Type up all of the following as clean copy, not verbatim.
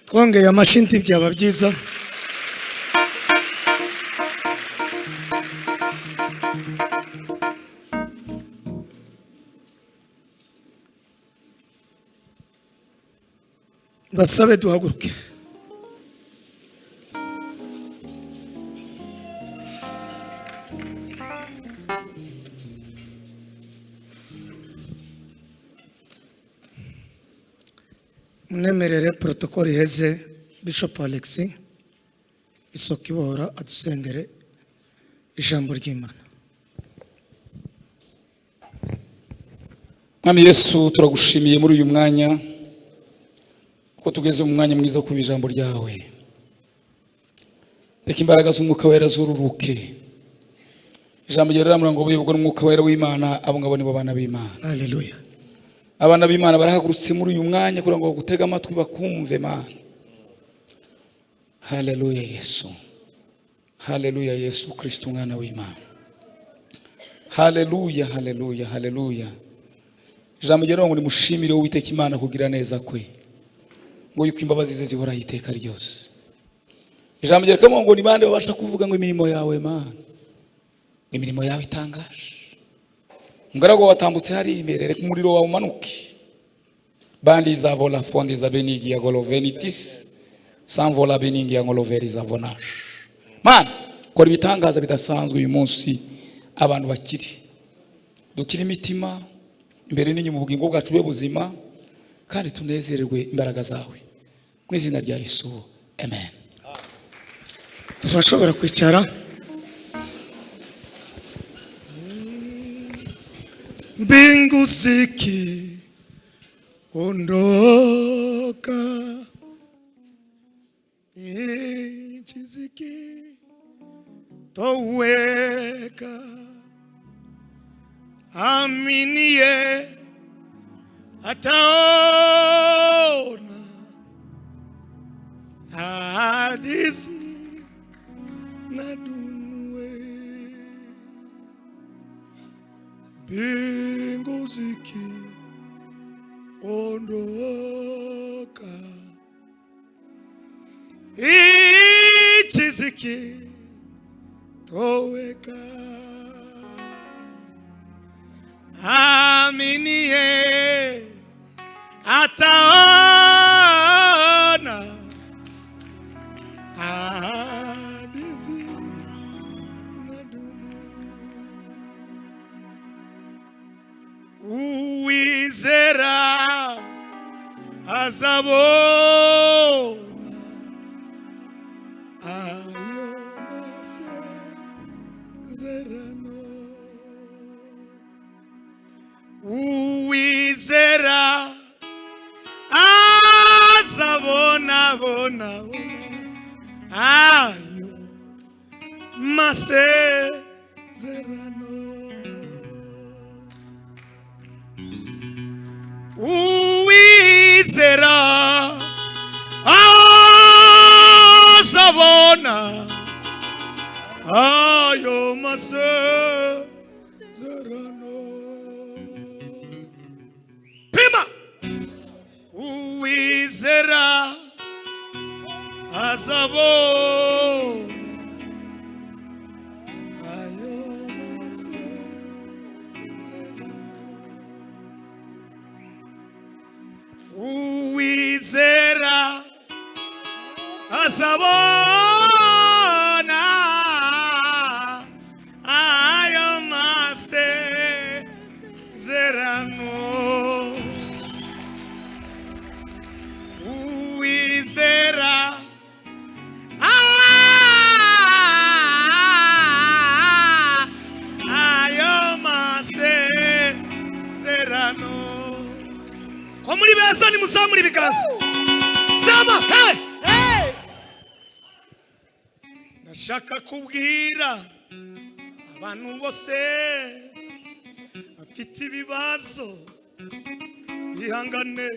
Twongeye amashyi byaba byiza. Basabe duhaguruke. Munemerere protocole iheze, Bishop Alexis Isoko Ibohora adusengere ijambo ry'Imana. Mwami Yesu, turagushimiye muri uyu mwanya ko tugeze mu mwanya mwiza wo kumva ijambo ryawe. Reka imbaraga z'Umwuka Wera zururuke. Ijambo ryawe riramura ngo buyoborwa n'Umwuka Wera w'Imana, abo ngabo nibo bana b'Imana. Haleluya. Abana b'Imana barahagurutse muri uyu mwanya kugira ngo bagutege amatwi bakumve, Mana. Haleluya Yesu, haleluya Yesu Kristo umwana w'Imana. Haleluya, haleluya, haleluya. Ijambo ryawe ngo nimushimire Uwiteka Imana kugira neza kwe, ngo yuko imbabazi ze zihoraho iteka ryose. Ijambo ryawe ngo ni bande babasha kuvuga ngo imirimo yawe, Mana, imirimo yawe itangaje. Umugaragu watambutse hari imbere, reka umuriro wawe umanuke. Bandi za vola fondi za benigi ya golovenitis sanvola beningi ya goloveri za vonaje. Mana, kora ibitangaza bidasanzwe uyu munsi, abantu bakiri dukire imitima imbere n'inyuma, ubugingo bwacu bube buzima kandi tunezererwe imbaraga zawe, mu izina rya Yesu, amen. Turashobora kwicara. Mbingu zikiondoka, nchi zikitoweka, aminie ataona ahadi zinadumu. Mbingu zikiondoka, nchi zikitoweka, aminie ataona ahadi zinadumu. Uwizera azabona ayo masezerano. Uwizera azabona bona bona ayo masezerano. Uwizera azabona ayo masezerano. Pima. Uwizera azabona ayo masezerano. Uwizera azabona ayo masezerano. Uwizera ayo masezerano. Ko muri beza, nimuzamura ibiganza. Sema hey! Ndashaka kubwira abantu bose bafite ibibazo bihangane.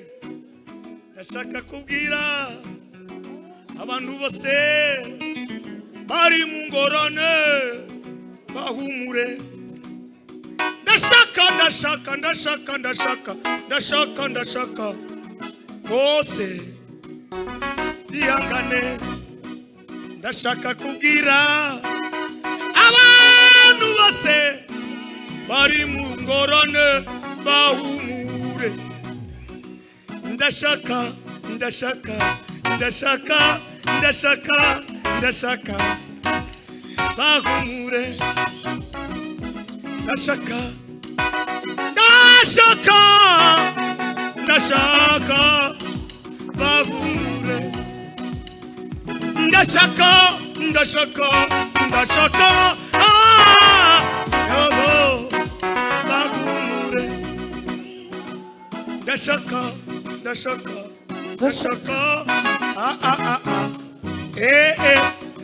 Ndashaka kubwira abantu bose bari mu ngorane bahumure. Ndashaka, ndashaka, ndashaka, ndashaka, ndashaka, ndashaka bose. Bihangane, ndashaka kubwira abantu bose bari mu ngorane bahumure. Ndashaka, ndashaka, ndashaka, ndashaka, ndashaka bahumure. Ndashaka, ndashaka, ndashaka bahumure. Ndashaka, ndashaka, ndashaka, ah, abo bahumure. Ndashaka, ndashaka, ndashaka, ah, ah, ah, ah, eh, eh,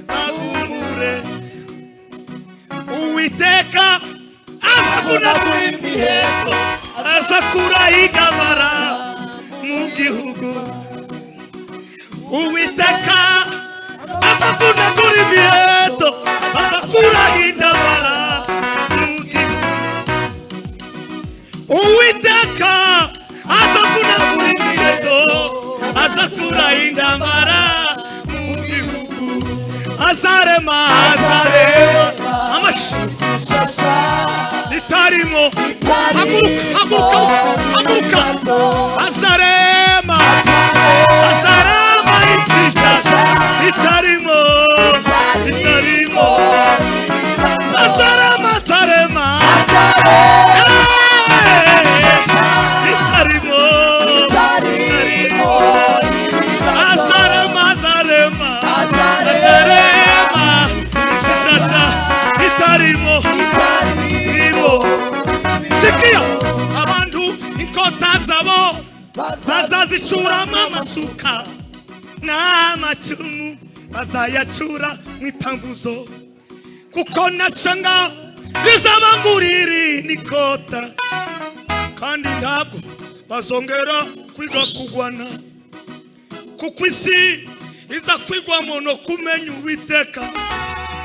bahumure. Uwiteka azakura imiheto, azakura intambara mu gihugu. Uwiteka azavunagura imiheto, azakura intambara mu gihugu. Uwiteka azavunagura imiheto, azakura intambara mu gihugu. Azarema, azarema amashi itarimo. Haguruka, haguruka, haguruka! Azarema, azarema isi nshasha itarimo, itarimo. Azarema, azarema, eh, itarimo, itarimo. Azarema, azarema, azarema isi nshasha itarimo, irimo. Sikia, abantu inkota zabo bazazicuramo amasuka, n'amacumu bazayacura mu ipanguzo, kuko nacanga rizabanguriri nikota, kandi ntabwo bazongera kwiga kugwana, kuko isi iza kwigwamo no kumenya Uwiteka.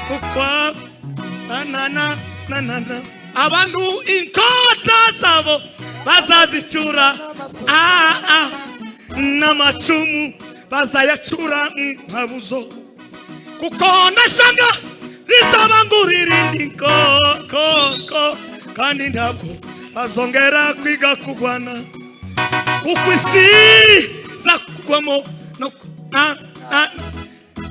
Kuko na na na na na na abantu inkota zabo bazazicura, ah, ah, n'amacumu bazayacura mu impabuzo, kuko ndashanga rizabangurira indi ko, kandi ntabwo bazongera kwiga kugwana, kuko isi zakugwamo no ah, ah,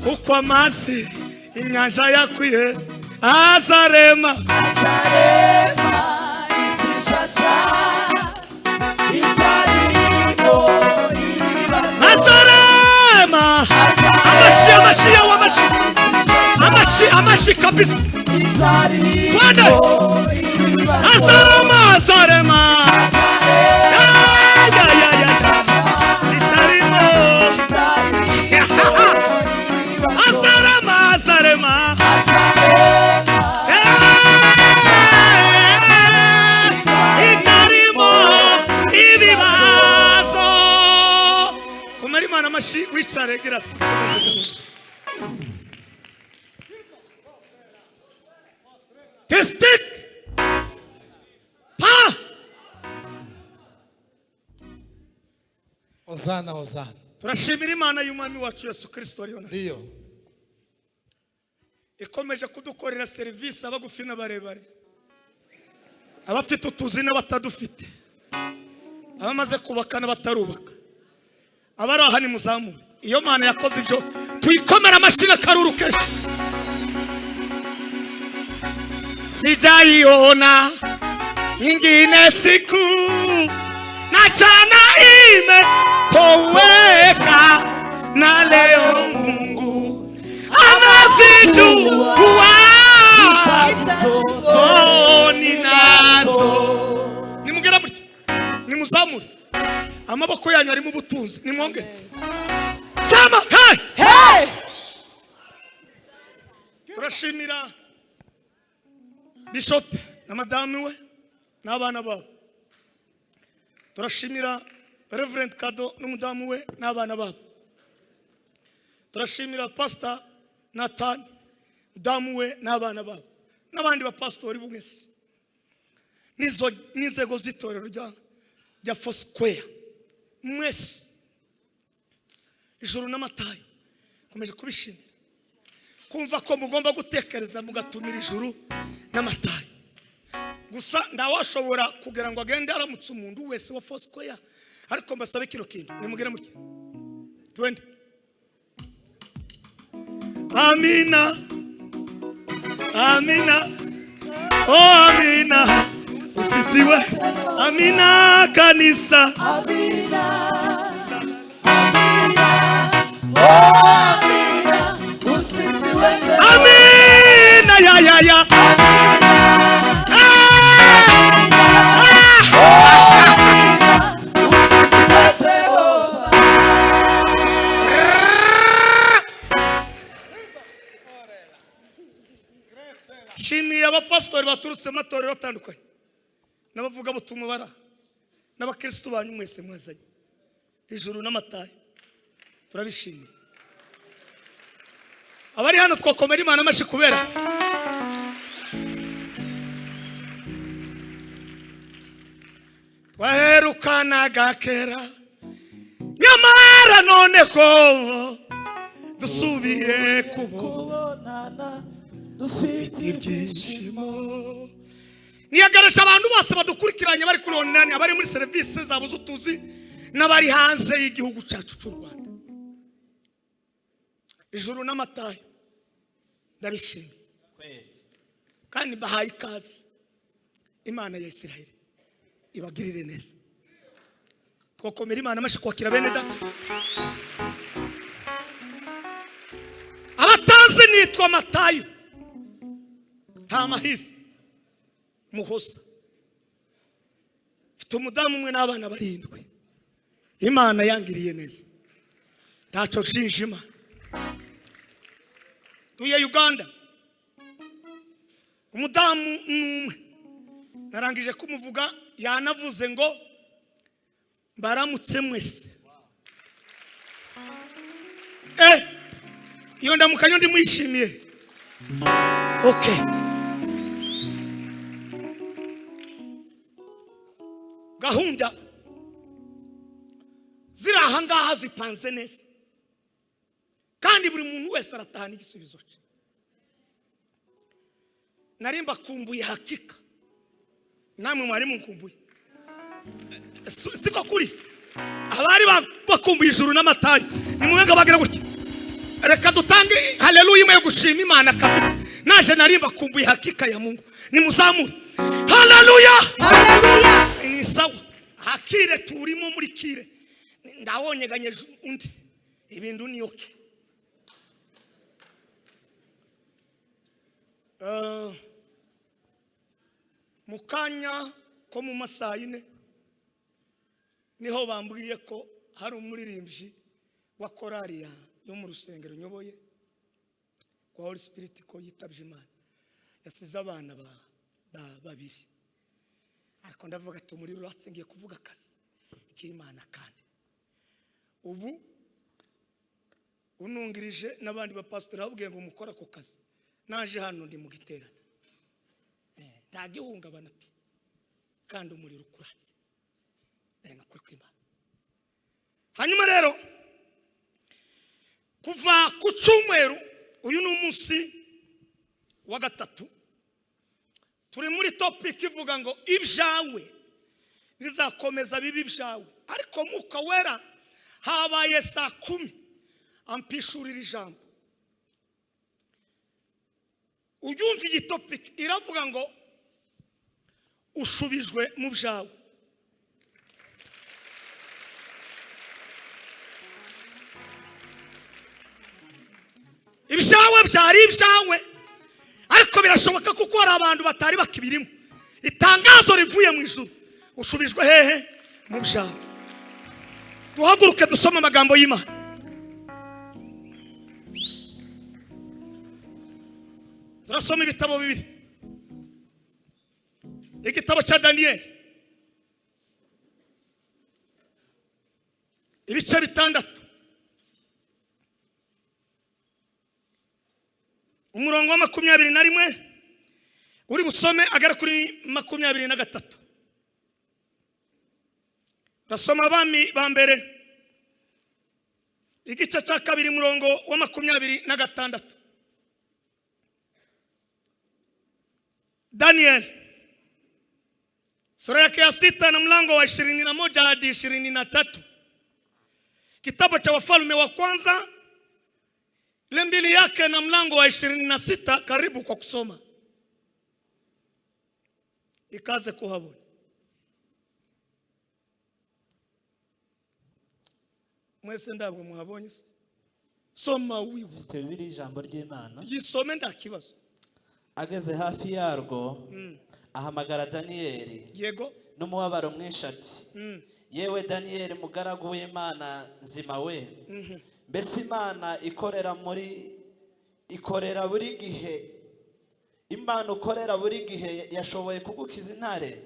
kuko amazi inyanja yakwiye azarema. Azarema isi nshasha itarimo ibibazo. Azarema. Amashi, amashi yawe, amashi, amashi, amashi kabisa. Itarimo Twende. ibibazo. Azarema, azarema. Ya, ya, ya, ya. Itarimo. Itarimo ibibazo. Azarema, azarema. Azarema. Eh, itarimo ibibazo. Komera Imana amashi, wicare, gira ati testik pa. Hosana, hosana. Turashimira Imana y'Umwami wacu Yesu Kirisito ariyo Ndiyo. ikomeje kudukorera serivisi, abagufi n'abarebare, abafite utuzi n'abatadufite, abamaze kubaka n'abatarubaka. Abari aha nimuzamure. Iyo Mana yakoze ibyo, tuyikomera amashyi n'akaruru kenshi. Sijaiona nyingine siku na jana imetoweka, na leo Mungu anazijua ninazo. Nimugera mutya, nimuzamure amaboko yanyu arimo ubutunzi, nimwongere sama, hey! Hey! Turashimira Bishop na madamu we n'abana babo. Turashimira Reverend Kado n'umudamu we n'abana babo. Turashimira Pastor Nathan, mudamu we n'abana babo, n'abandi bapasitori mwese n'inzego z'itorero rya Foursquare mwese. Ijuru n'amatayo. Komeje kubishimira kumva ko mugomba gutekereza mugatumira Ijuru n'Amatayo. Gusa ndawashobora kugira ngo agende aramutse umuntu wese wa Foursquare, ariko mbasabe kino kintu, nimugere mutya twende. Amina, amina, oh amina, usifiwe. Amina kanisa. Amina, amina, oh amina, usifiwe Jehova. Amina ya ya ya. Amina, oh amina, usifiwe Jehova. Nshimiye abapasitori baturutse mu matorero atandukanye n'abavugabutumwa bara n'abakristu banyu mwese mwazanye Ijuru n'Amatayo, turabishimiye. Abari hano twakomera Imana amashyi kubera twaherukanaga kera, nyamara none ko dusubiye kubonana dufite ibyishimo. Niyagarisha abantu bose badukurikiranye bari kuri online, abari muri serivisi zabuze utuzi n'abari hanze y'igihugu cyacu cy'u Rwanda. Ijuru n'Amatayo ndabishimiye kandi bahaye ikaze. Imana ya Isiraheli ibagirire neza. Twakomera Imana amashyi kwakira bene data. Abatazi nitwa Matayo nta mahisi Muhoza, mfite umudamu umwe n'abana 7. Imana yangiriye neza, ntacyo nshinja Imana. Tuye Uganda, umudamu n'umwe narangije kumuvuga, yanavuze ngo mbaramutse mwese. Iyo ndamukanyo ndimwishimiye. Okay, gahunda ziri aha ngaha zipanze neza, kandi buri muntu wese aratahana igisubizo cye. Nari mbakumbuye hakika, namwe mwari munkumbuye, siko kuri abari bakumbuye Ijuru n'Amatayo nimwe bagira gutya. Reka dutange haleluya imwe yo gushima Imana kabisa. Naje nari mbakumbuye hakika ya Mungu, nimuzamure haleluya, haleluya. Ni sawa hakire turimo muri kire ndawonyeganyeje undi ibintu ni okay. Mu kanya ko mu masaha 4 niho bambwiye ko hari umuririmbyi wa korali yo mu rusengero nyoboye kwa Holy Spirit ko yitabye Imana, yasize abana babiri. Ariko ndavuga ati umuriro uratse, ngiye kuvuga akazi k'Imana. Kandi ubu unungirije n'abandi bapasitori babwiye ngo mukora ako kazi, naje hano ndi mu giterane nta gihungabana pe, kandi umuriro ukuratse ni ukuri kw'Imana. Hanyuma rero kuva ku cyumweru, uyu ni umunsi wa 3, turi muri topic ivuga ngo ibyawe bizakomeza bibi ibyawe. Ariko Mwuka Wera habaye saa 10 ampishurira ijambo. Uyumva iyi topic iravuga ngo ushubijwe mu byawe. Ibyawe byari ibyawe, ariko birashoboka kuko hari abantu batari bakibirimo. Itangazo rivuye mu ijuru, ushubijwe hehe? Mu byawe. Duhaguruke dusome amagambo y'Imana. Turasoma ibitabo 2, igitabo cya Daniyeli ibice 6, umurongo wa 21 uri busome agera kuri 23. Turasoma Abami ba mbere Igice cya kabiri murongo wa 26. Daniel sura yake ya 6 na mlango wa 21 hadi 23. Kitabu cha Wafalme wa Kwanza ile 2 yake na mlango wa 26. Karibu kwa kusoma. Ikaze kuhabona. Mwese ndabwo muhabonye se? Soma wihuta. Bibiri ijambo ry'Imana. Yisome nda kibazo. Ageze hafi yarwo ahamagara Daniyeli. Yego. N'umubabaro mwinshi ati: Yewe Daniyeli mugaragu w'Imana nzima we, mbese Imana ikorera buri gihe, Imana ukorera buri gihe yashoboye kugukiza intare?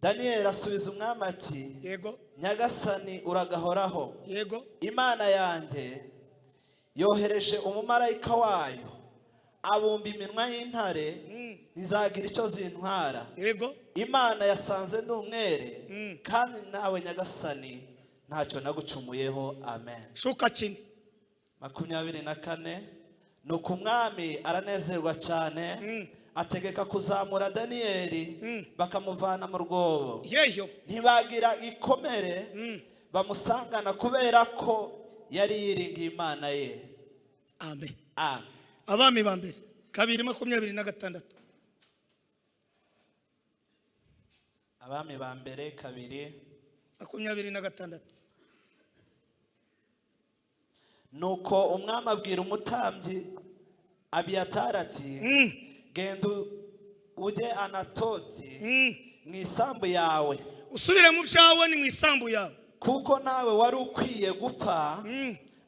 Daniyeli asubiza umwami ati: Yego. Nyagasani uragahoraho. Yego. Imana yanjye yohereje umumarayika wayo abumba iminwa y'intare, ntizagira icyo zintwara. Yego. Imana yasanze ndi umwere, kandi nawe Nyagasani ntacyo nagucumuyeho. Amen. Shuka chini. 24. Nuko umwami aranezerwa cyane, ategeka kuzamura Daniyeli bakamuvana mu rwobo. Yeyo. Ntibagira ikomere bamusangana kubera ko yari yiringiye Imana ye. Amen. Amen. Abami ba mbere 2:26. Abami ba mbere 2:26. Nuko umwami abwira umutambyi Abiyatari ati: Genda ujye Anatoti mu isambu yawe, usubire mu byawe ni mu isambu yawe, kuko nawe wari ukwiye gupfa,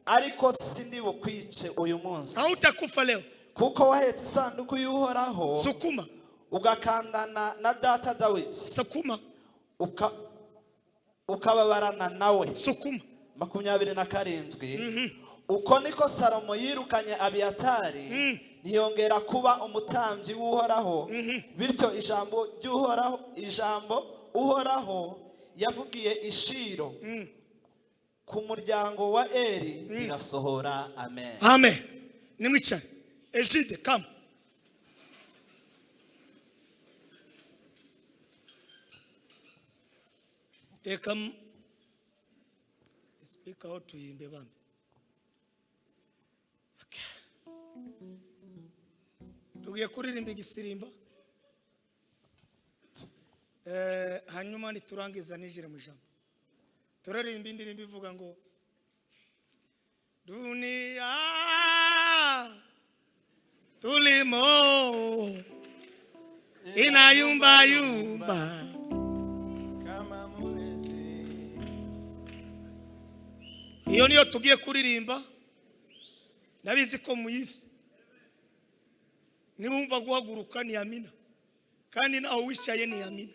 ariko sindi bukwice uyu munsi. Hautakufa leo, kuko wahetse isanduku y'Uhoraho, sukuma ugakandana na data Dawidi, sukuma ukababarana nawe. Sukuma. 27. Uko niko Salomo yirukanye Abiyatari, ntiyongera kuba umutambyi w'Uhoraho. Bityo ijambo ry'Uhoraho, ijambo Uhoraho yavugiye Ishiro ku muryango wa Eli rirasohora. Amen. Amen. Nimwicare. Ejide kama. Teka speaker aho tuyimbe bambe. Okay. Tugiye kuririmba igisirimba. Hanyuma niturangiza nijire mu jambo. Turirimba indirimbo ivuga ngo dunia tulimo inayumba yumba kama mulevi. Iyo niyo tugiye kuririmba. Nabizi ko muyisi niwumva guhaguruka ni amina, kandi naho wicaye ni amina.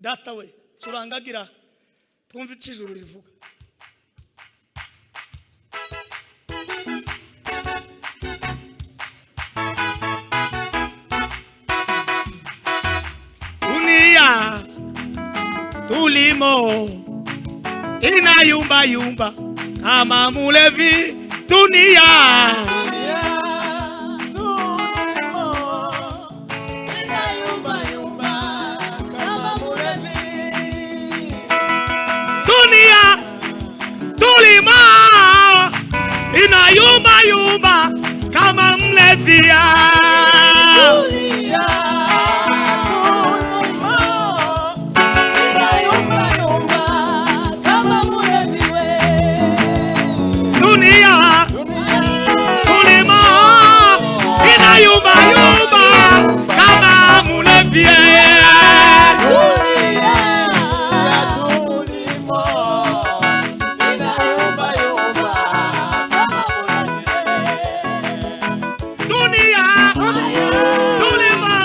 Data we turangagira twumve ijuru rivuga. Dunia tulimo inayumba yumba kama mulevi. Dunia tulimo inayumba yumba kama mulevi. Dunia tulimo inayumba yumba kama mlevi. Dunia tulimo inayumba yumba kama mulevi. Dunia tulimo inayumba yumba kama mulevi. Dunia tulimo inayumba yumba kama mulevi. Dunia tulimo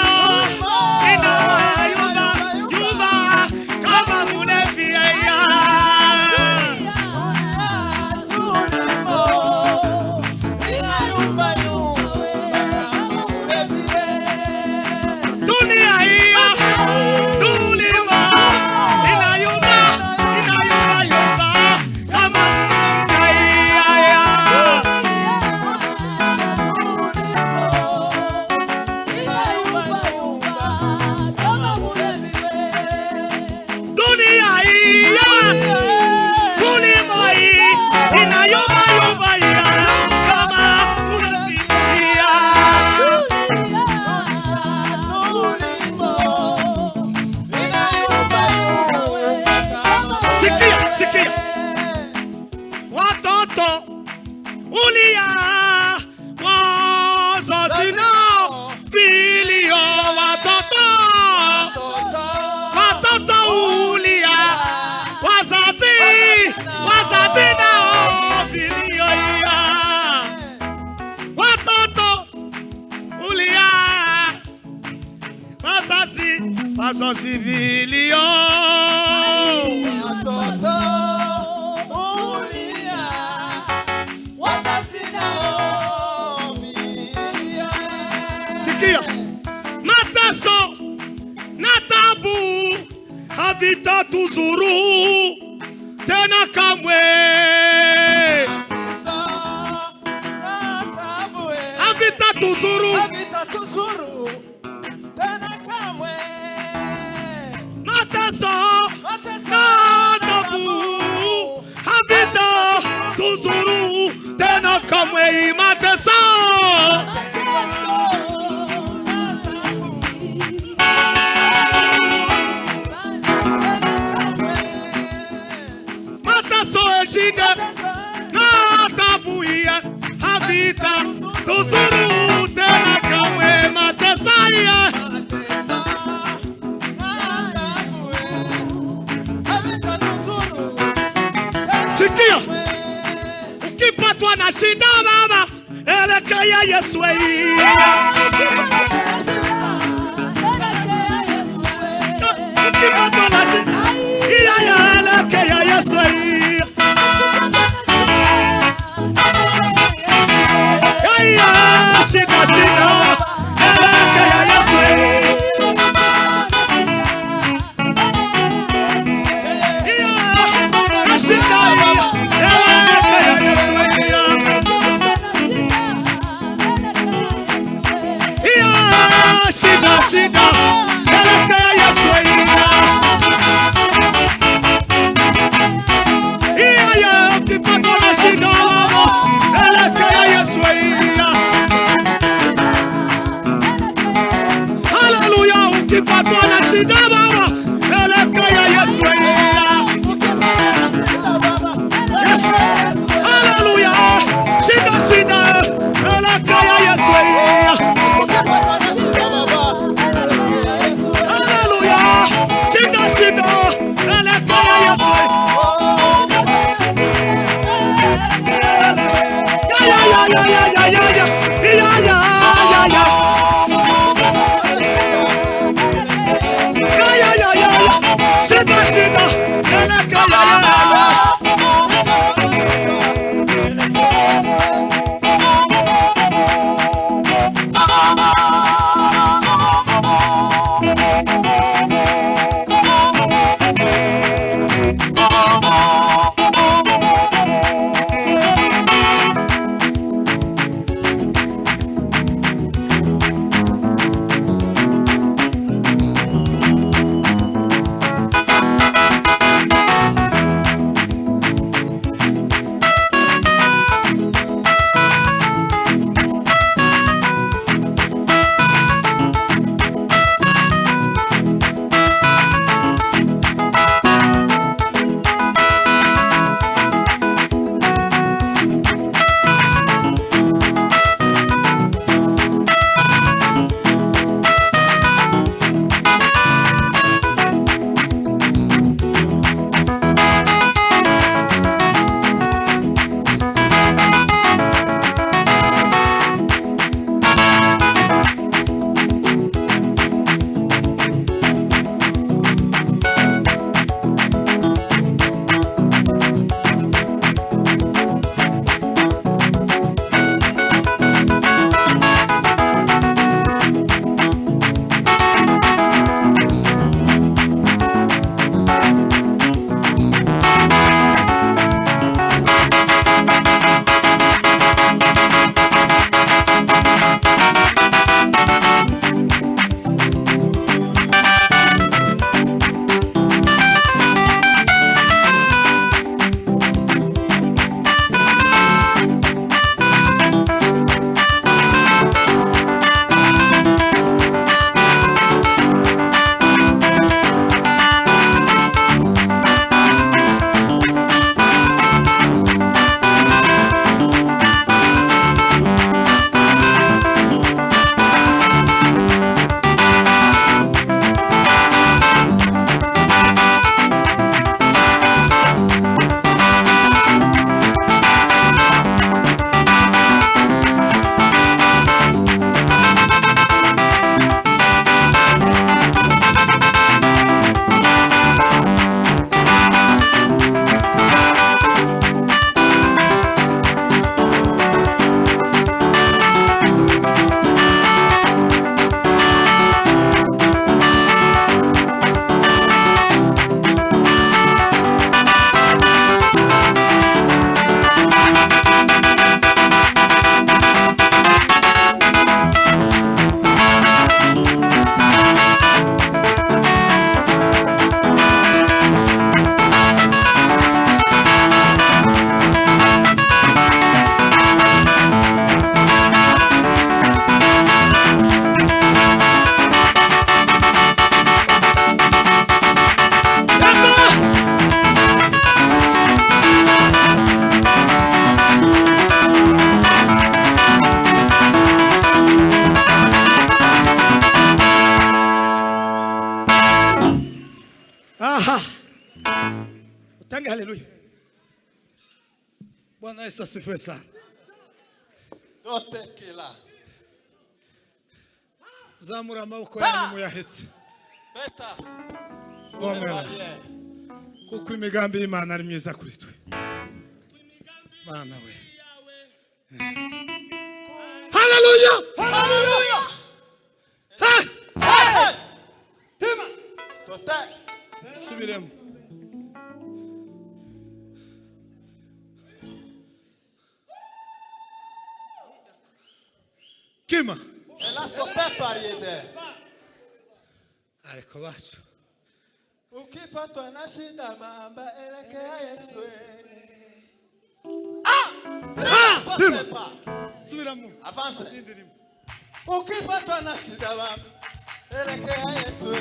Wazazi vilio, Watoto hulia, wazazi nao vilio. Sikia, mateso na tabu havitatuzuru tena kamwe. Mateso na taabu, Havitatuzuru. Havitatuzuru tena kamwe. Mateso Mateso na tabu havitatuzuru tena kamwe. Mateso Mateso na taabu tena kamwe. Mateso ejide na tabu iya havitatuzuru tena kamwe. Mateso iya Mateso na taabu, havitatuzuru tena Sikia. kamwe. Ukipatwa na shida baba, elekea Yesu iya. Ukipatwa na shida iya, elekea Yesu iya. Iya, shida shida, elekea Yesu iya. Iya, shida iya, elekea Yesu iya. Iya, Utange haleluya. Bwana Yesu asifiwe sana. Dotekela. Zamura amaboko yanyu muyahetse. Beta. Komera. Kuko imigambi y'Imana ari myiza kuri twe. Mana we. Haleluya! Haleluya! Hey! Hey! Tema. Tote. Subiremo. Kima. Ela sote pariede. Ariko bacu. Ukipatwa na shida mamba elekea Yesu. Ah! Ah! Sote Tema. pa. Subiramo. Avance. Indirimbo. Ukipatwa na shida mamba elekea Yesu.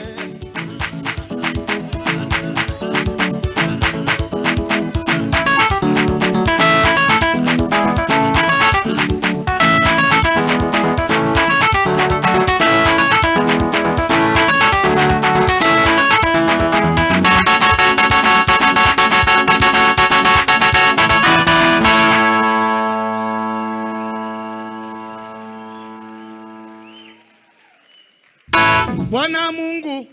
Bwana Mungu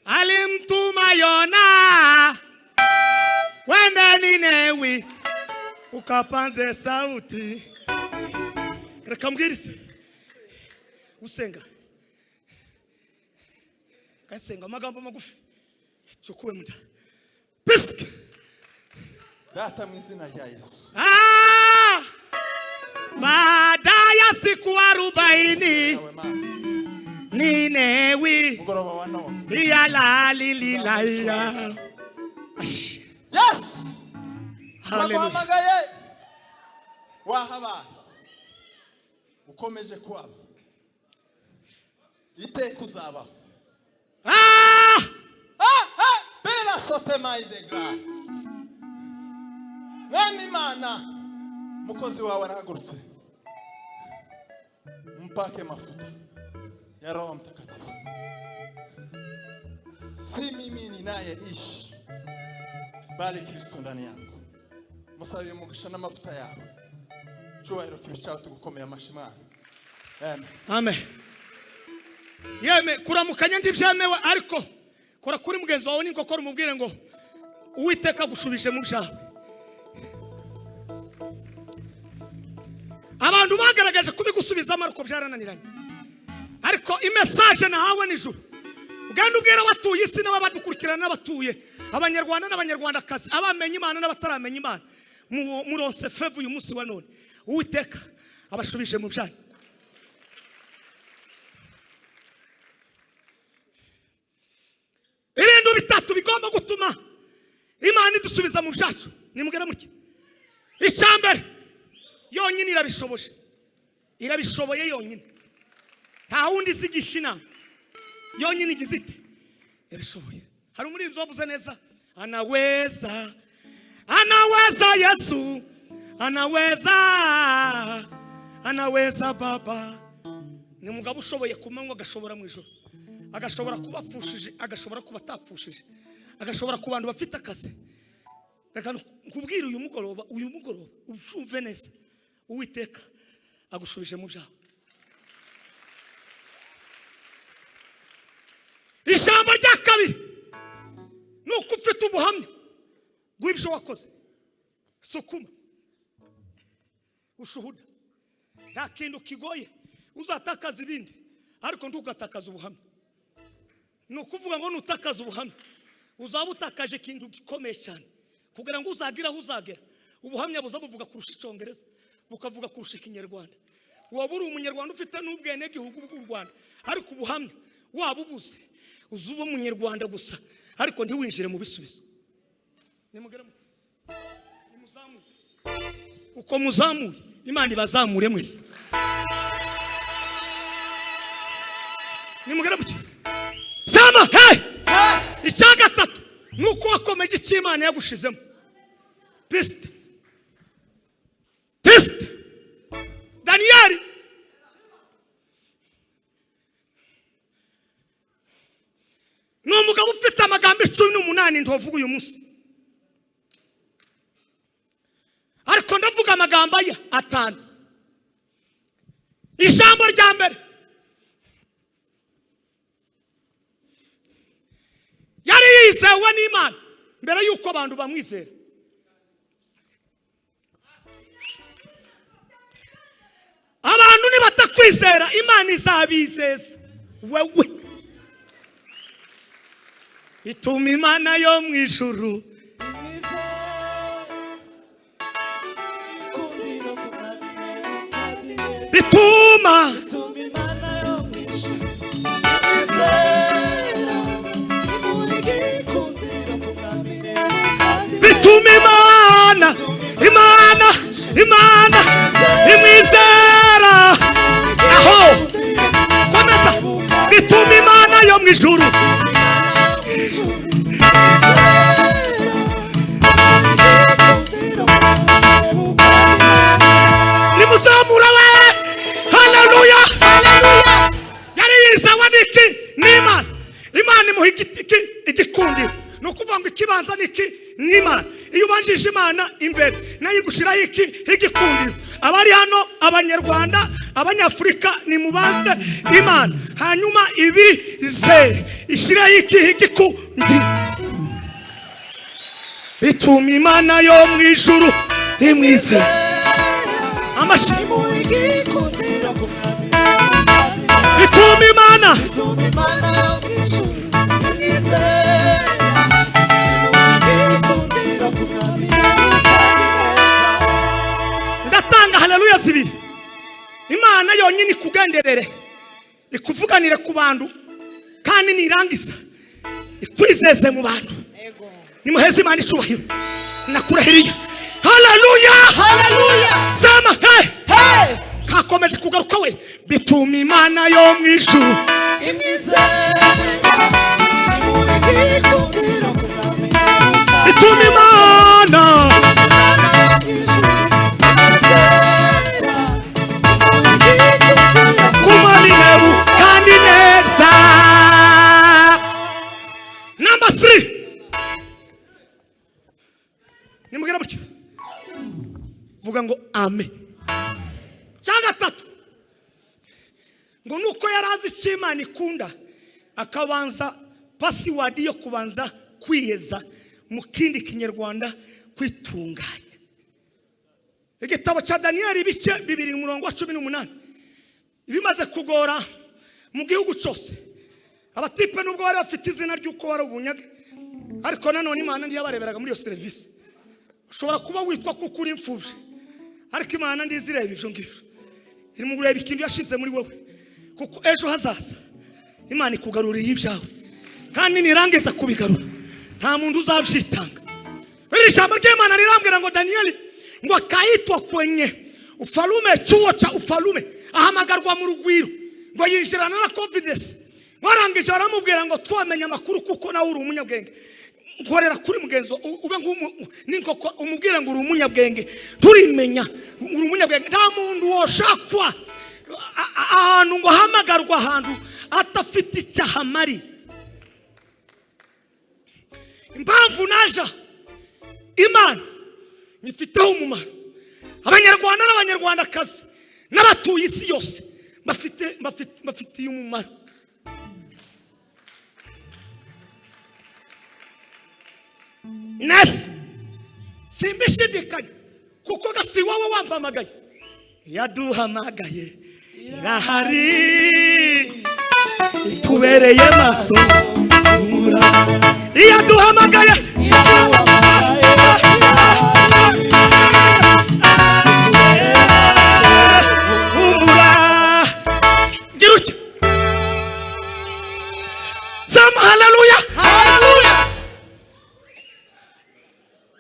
alimtuma Yona wende Ninewi ukapanze sauti. Reka mbwirize usenga kasenga amagambo magufi cukuwe muda piske. Data mu izina rya Yesu. Ah! Baada ya siku 40 Nawe Mana. Ninewi Mugoroba wa none. iya la li li la ya. Ash. Yes! Hallelujah. Baguhamagaye. Wahabaye. Ukomeje kuhaba. Iteka uzabaho. Ah! Ah, ah, Bela sote maidegla. Mwami Imana, mukozi wawe arahagurutse. Mpake mafuta ya Roho Mtakatifu. Si mimi ninayeishi, bali Kristo ndani yangu. Musabiye umugisha n'amavuta yawe. Cyubahiro kibe cyawe tugukomeye amashyi Mana. Amen. Amen. Yeme kuramukanya ndibyemewe ariko kora kuri mugenzi wawe n'inkokora umubwire ngo Uwiteka agushubije mu byawe. Abantu bagaragaje kubigusubizamo ariko byarananiranye. Ariko imessage nahawe nijoro uganda ubwira abatuye isi n'abadukurikirana n'abatuye abanyarwanda n'abanyarwandakazi abamenye Imana n'abataramenya Imana muronse fevu uyu munsi wa none Uwiteka abashubije mu byanyu. Ibintu bitatu bigomba gutuma Imana idusubiza mu byacu nimugera mutya. Icyambere yonyine irabishoboje, irabishoboye yonyine, nta wundi izigisha inama, yonyine igize ite irabishoboye. Hari umuririmbyi wavuze neza, anaweza, anaweza Yesu, anaweza, anaweza Baba. Ni umugabo ushoboye ku manywa agashobora mu ijoro, agashobora kuba apfushije, agashobora kuba atapfushije, agashobora ku bantu bafite akazi. Reka nkubwire uyu mugoroba, uyu mugoroba ubyumve neza, Uwiteka agushubije mu byawe. Ijambo rya kabiri ni uko ufite ubuhamya bw'ibyo wakoze. Sukuma ushuhuda, nta kintu kigoye uzatakaza ibindi ariko ntugatakaza ubuhamya. Ni ukuvuga ngo nutakaza ubuhamya uzaba utakaje ikintu gikomeye cyane, kugira ngo uzagire aho uzagera. Ubuhamya buza buvuga kurusha Icyongereza, bukavuga kurusha Ikinyarwanda. Waba uri umunyarwanda ufite n'ubwenegihugu bw'u Rwanda, ariko ubuhamya waba ubuze uzuba umunyarwanda gusa, ariko ntiwinjire mu bisubizo. Nimugere nimuzamure, uko muzamuye Imana ibazamure mwese. Nimugere muke sama hey. Icya gatatu nuko wakomeje icyo Imana yagushizemo. Piste piste Daniel Ni umugabo ufite amagambo 18 ntovuga uyu munsi, ariko ndavuga amagambo aya 5. Ijambo rya mbere, yari yizewe n'Imana mbere y'uko abantu bamwizera. Abantu nibatakwizera, Imana izabizeza wewe. Ituma Imana yo mu ijuru bituma bituma Imana Imana Imana imwizera. Aho komeza. Bituma Imana yo mu ijuru nimuzamura we. Haleluya, haleluya. Yari yizewe n'iki? N'Imana. Imana imuha igikundiro. Ni ukuvuga ngo ikibanza niki? N'Imana. Iyo ubanjije Imana imbere, nayo igushiraho iki? Igikundiro. Abari hano, Abanyarwanda, Abanyafurika, nimubanze Imana, hanyuma ibizere ishiraho iki? Igikundiro. Bituma Imana yo mu ijuru imwizera. Amashyi. Bituma Imana ndatanga haleluya zibiri. Imana yonyine ikugenderere, ikuvuganire ku bantu, kandi nirangiza ikwizeze mu bantu. Nimuheze Imana icubahiro. Nakurahiriye. Haleluya, Haleluya. Zama hey. Hey. Kakomeje kugaruka we. Bituma Imana yo mu ijuru bituma Imana kumami nebu kandi neza. Number 3, nimubwira mutya, vuga ngo ame. Cya gatatu, ngo nuko yari azi icyo Imana ikunda, akabanza pasiwadi yo kubanza kwiyeza, mu kindi kinyarwanda kwitunganya. Igitabo cya Daniyeli ibice 2 umurongo wa 18. Ibimaze kugora mu gihugu cyose, abatipe nubwo bari bafite izina ry'uko bari ubunyage, ariko nanone Imana ntiyabareberaga muri iyo serivisi. Ushobora kuba witwa kuko uri imfubyi, ariko Imana ndizireba ibyo ngibyo, iri mu kureba ikintu yashize muri wowe, kuko ejo hazaza Imana ikugaruriye ibyawe, kandi nirangiza kubigarura nta muntu uzabyitanga. Iri jambo ry'Imana rirambwira ngo Daniyeli ngo akaitwa kwenye ufalume, chuo cha ufalume, ahamagarwa mu rugwiro, ngo yinjirana na confidence. Warangije baramubwira ngo twamenye amakuru kuko nawe uri umunyabwenge. Nkorera kuri mugenzo ube n'inkoko, umubwire ngo uri umunyabwenge. Turimenya uri umunyabwenge. Nta muntu woshakwa ahantu ngo ahamagarwa ahantu atafite icyaha mari. Impamvu naja Imana nyifiteho umumaro, Abanyarwanda n'Abanyarwandakazi n'abatuye isi yose bafitiye umumaro. Nasi simbishidikanya kuko gasi wowe wampamagaye, yaduhamagaye irahari, itubereye maso. Iyaduhamagaye humura. Gira utya. Zama haleluya, Haleluya.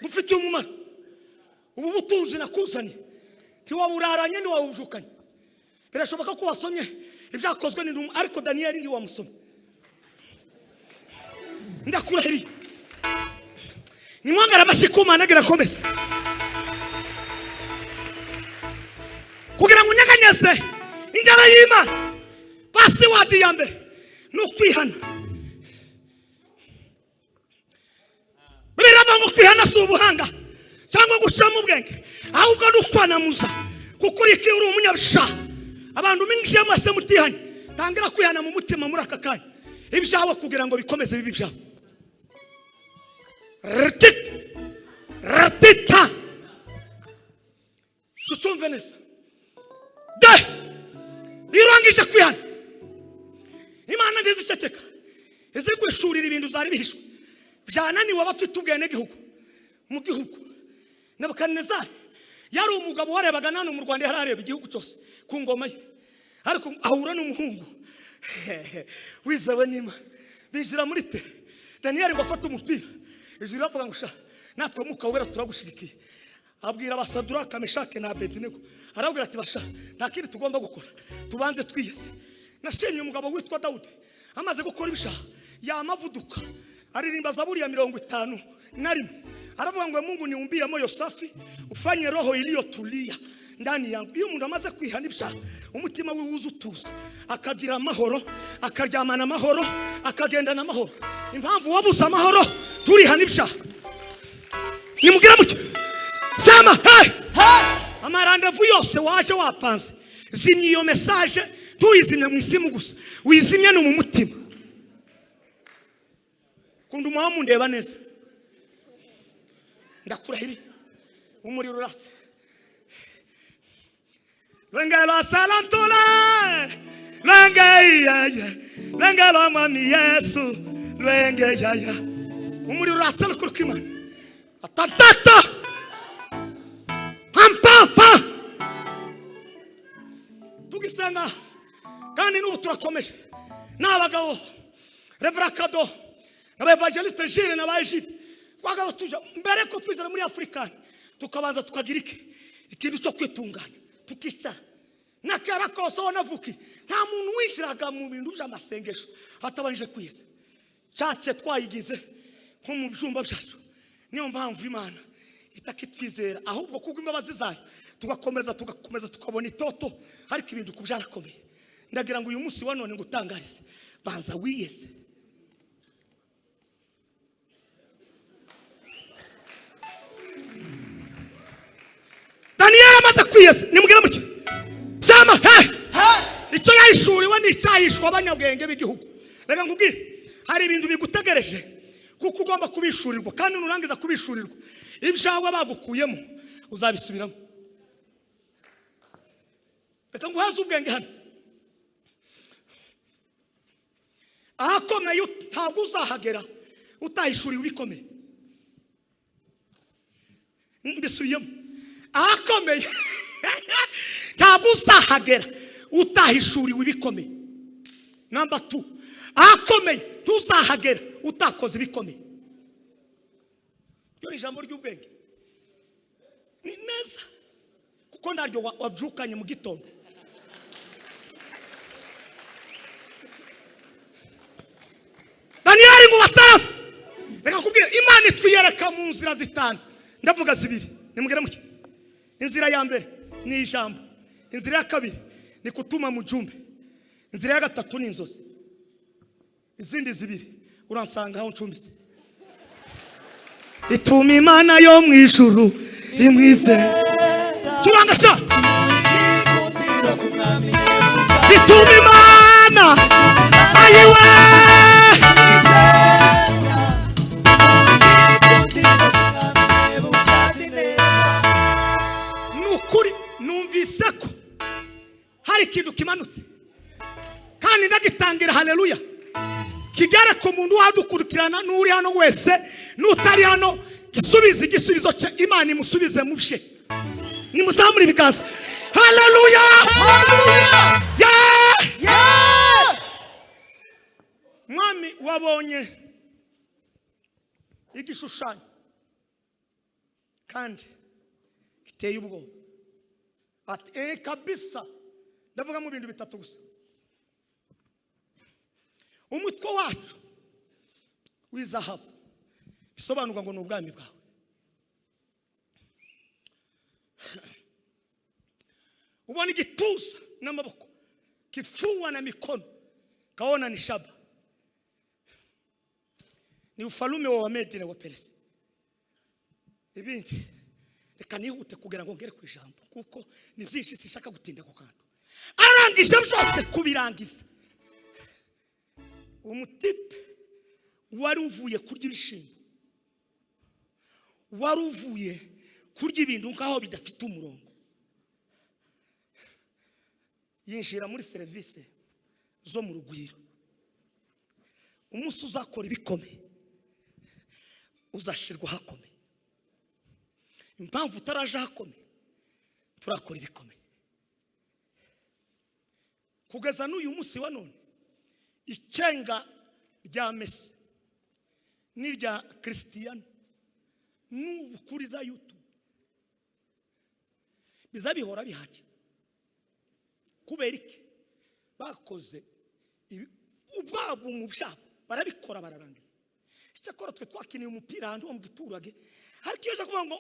Mufitiye umumaro. Ubu butunzi nakuzanye ntiwaburaranye, ntiwabujukanye. Birashoboka ko wasomye ibyakozwe n'intumwa, ariko Daniyeli ntiwamusomye. Ndakurahiriye. Nimwongere amashyi ku Mana agira akomeze, kugira ngo unyeganyeze ingabo y'Imana. Pasiwadi ya mbere ni ukwihana. Si ubuhanga cyangwa gucamo ubwenge, ahubwo ni ukwanamuza, kuko uri uri umunyabisha. Abantu minjiye mwese mutihanye, tangira kwihana mu mutima muri aka kanya, ibyawe kugira ngo bikomeze bibe ibyawe. Ratita tucumve neza. De irangije kwihana, Imana ntiziceceka, izigushurira ibintu byari bihishwe byananiwe abafite ubwene gihugu mu gihugu. Nebukadinezari yari umugabo warebaga nano mu Rwanda, yarareba igihugu cyose ku ngoma ye, ariko ahura n'umuhungu wizewe n'Imana, binjira muri te Daniyeli ngo afate umupira. Ijuru ravuga ngo sha natwe Mwuka Wera turagushigikiye. Abwira abasaduraka, Meshake na Abedenego, arabwira ati basha nta kindi tugomba gukora, tubanze twiyeze. Nashimye umugabo witwa Dawudi, amaze gukora ibishaha yamavuduka aririmba Zaburi ya 51, aravuga ngo Mungu niumbie moyo safi, ufanye roho iliyotulia ndani yangu. Iyo umuntu amaze kwihana ibyaha, umutima we wuzuye utuza, akagira amahoro, akaryamana amahoro, akagendana amahoro. Impamvu wabuze amahoro, turihana ibyaha. Nimubwira muke sama hey! Amarandevu yose waje wapanze, zimya iyo message, ntuyizimye mu isimu gusa, wizimye no mu mutima. Kunda umuhamu ndeba neza, ndakurahiri umuriro urase. Lwenge lwa salantole, lwenge yaya, lwenge lwa mwami Yesu, lwenge yaya. Umuriro uratse n'ukuri kw'Imana. Atatata pam pam pam. Tugisenga kandi n'ubu turakomeje n'abagabo Reverend Kado n'aba Evangeliste Gilles n'aba Egypte, twagaza tuja mbere ko twizera muri Afrika, tukabanza tukagira iki ikintu cyo kwitunganya, tukicara nakara kose aho navuki. Nta muntu winjiraga mu bintu by'amasengesho atabanje kwiyeza. Cace twayigize nko mu byumba byacu. Niyo mpamvu Imana itakitwizera, ahubwo kubwo imbabazi zayo tugakomeza tugakomeza tukabona itoto, ariko ibintu kubyarakomeye. Ndagira ngo uyu munsi wa none ngutangarize, banza wiyeze. Daniyeli amaze kwiyeza, nimubwire muke sama hey! Icyo yahishuriwe ni icyahishwa abanyabwenge b'igihugu. Reka nkubwire, hari ibintu bigutegereje kuko ugomba kubishurirwa, kandi nurangiza kubishurirwa ibyawe bagukuyemo uzabisubiramo. Reka nguhaze ubwenge hano. Ahakomeye ntabwo uzahagera utahishuriwe ibikomeye. Mbisubiyemo, ahakomeye ntabwo uzahagera utahishuriwe ibikomeye. Namba 2, ahakomeye ntuzahagera utakoze ibikomeye. Iyo ni ijambo ry'ubwenge ni neza, kuko ntaryo wabyukanye mu gitondo. Daniyeli ngo batara, reka kubwira, Imana itwiyereka mu nzira zitanu, ndavuga zibiri, nimubwire muke. Inzira ya mbere ni ijambo, inzira ya kabiri ni kutuma mujumbe, inzira ya gatatu ni inzozi. Izindi zibiri uransanga aho ncumbitse. Ituma Imana yo mu ijuru imwizera. Curanga sha, ituma Imana ayiwe. Nukuri numvise ko hari ikintu kimanutse, kandi ndagitangira. Haleluya. Kigere ku muntu wadukurikirana, n'uri hano wese n'utari hano, gisubize igisubizo cye, Imana imusubize mu bye. Nimuzamure ibiganza. Haleluya, haleluya. Mwami, wabonye igishushanyo kandi giteye ubwoba. Ati kabisa, ndavuga mu bintu bitatu gusa. Umutwe wacu w'izahabu bisobanurwa ngo ni ubwami bwawe. Ubona igituza n'amaboko, kifua na mikono, kaona ni shaba, ni ufalume wa Wamedi na Waperesi. Ibindi reka nihute kugira ngo ngere ku ijambo, kuko ni byinshi, sinshaka gutinda ku kantu. Arangije byose kubirangiza, umutipe wari uvuye kurya ibishimbo, wari uvuye kurya ibintu nk'aho bidafite umurongo, yinjira muri serivisi zo mu Rugwiro. Umunsi uzakora ibikomeye uzashirwa ahakomeye. Impamvu utaraje ahakomeye, turakora ibikomeye. Kugeza n'uyu munsi wa none, icenga rya Messi n'irya Cristiano n'ubu kuri za YouTube biza bihora bihaca. Kubera iki? Bakoze ubwabo mu byabo, barabikora bararangiza. Icyakora twe twakiniye umupira ahantu ho mu giturage, ariko iyo aje kuvuga ngo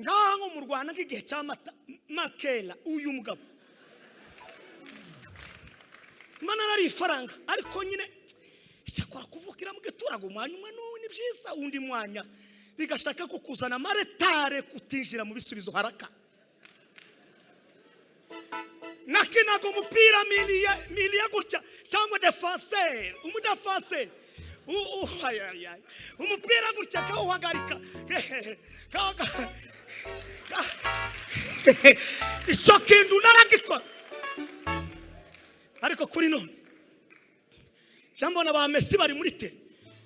ngaha nko mu Rwanda nk'igihe cya Mata Makela, uyu mugabo Imana nari ifaranga, ariko nyine icyakora kuvukira mu giturage umwanya umwe ni byiza, undi mwanya bigashaka kukuzana amaretare kutinjira mu bisubizo haraka. Nakinaga umupira miliya gutya, cyangwa defenseur, umudefenseur umupira gutya kawuhagarika, icyo kintu naragikora. Ariko kuri none mbona ba Messi bari muri tele,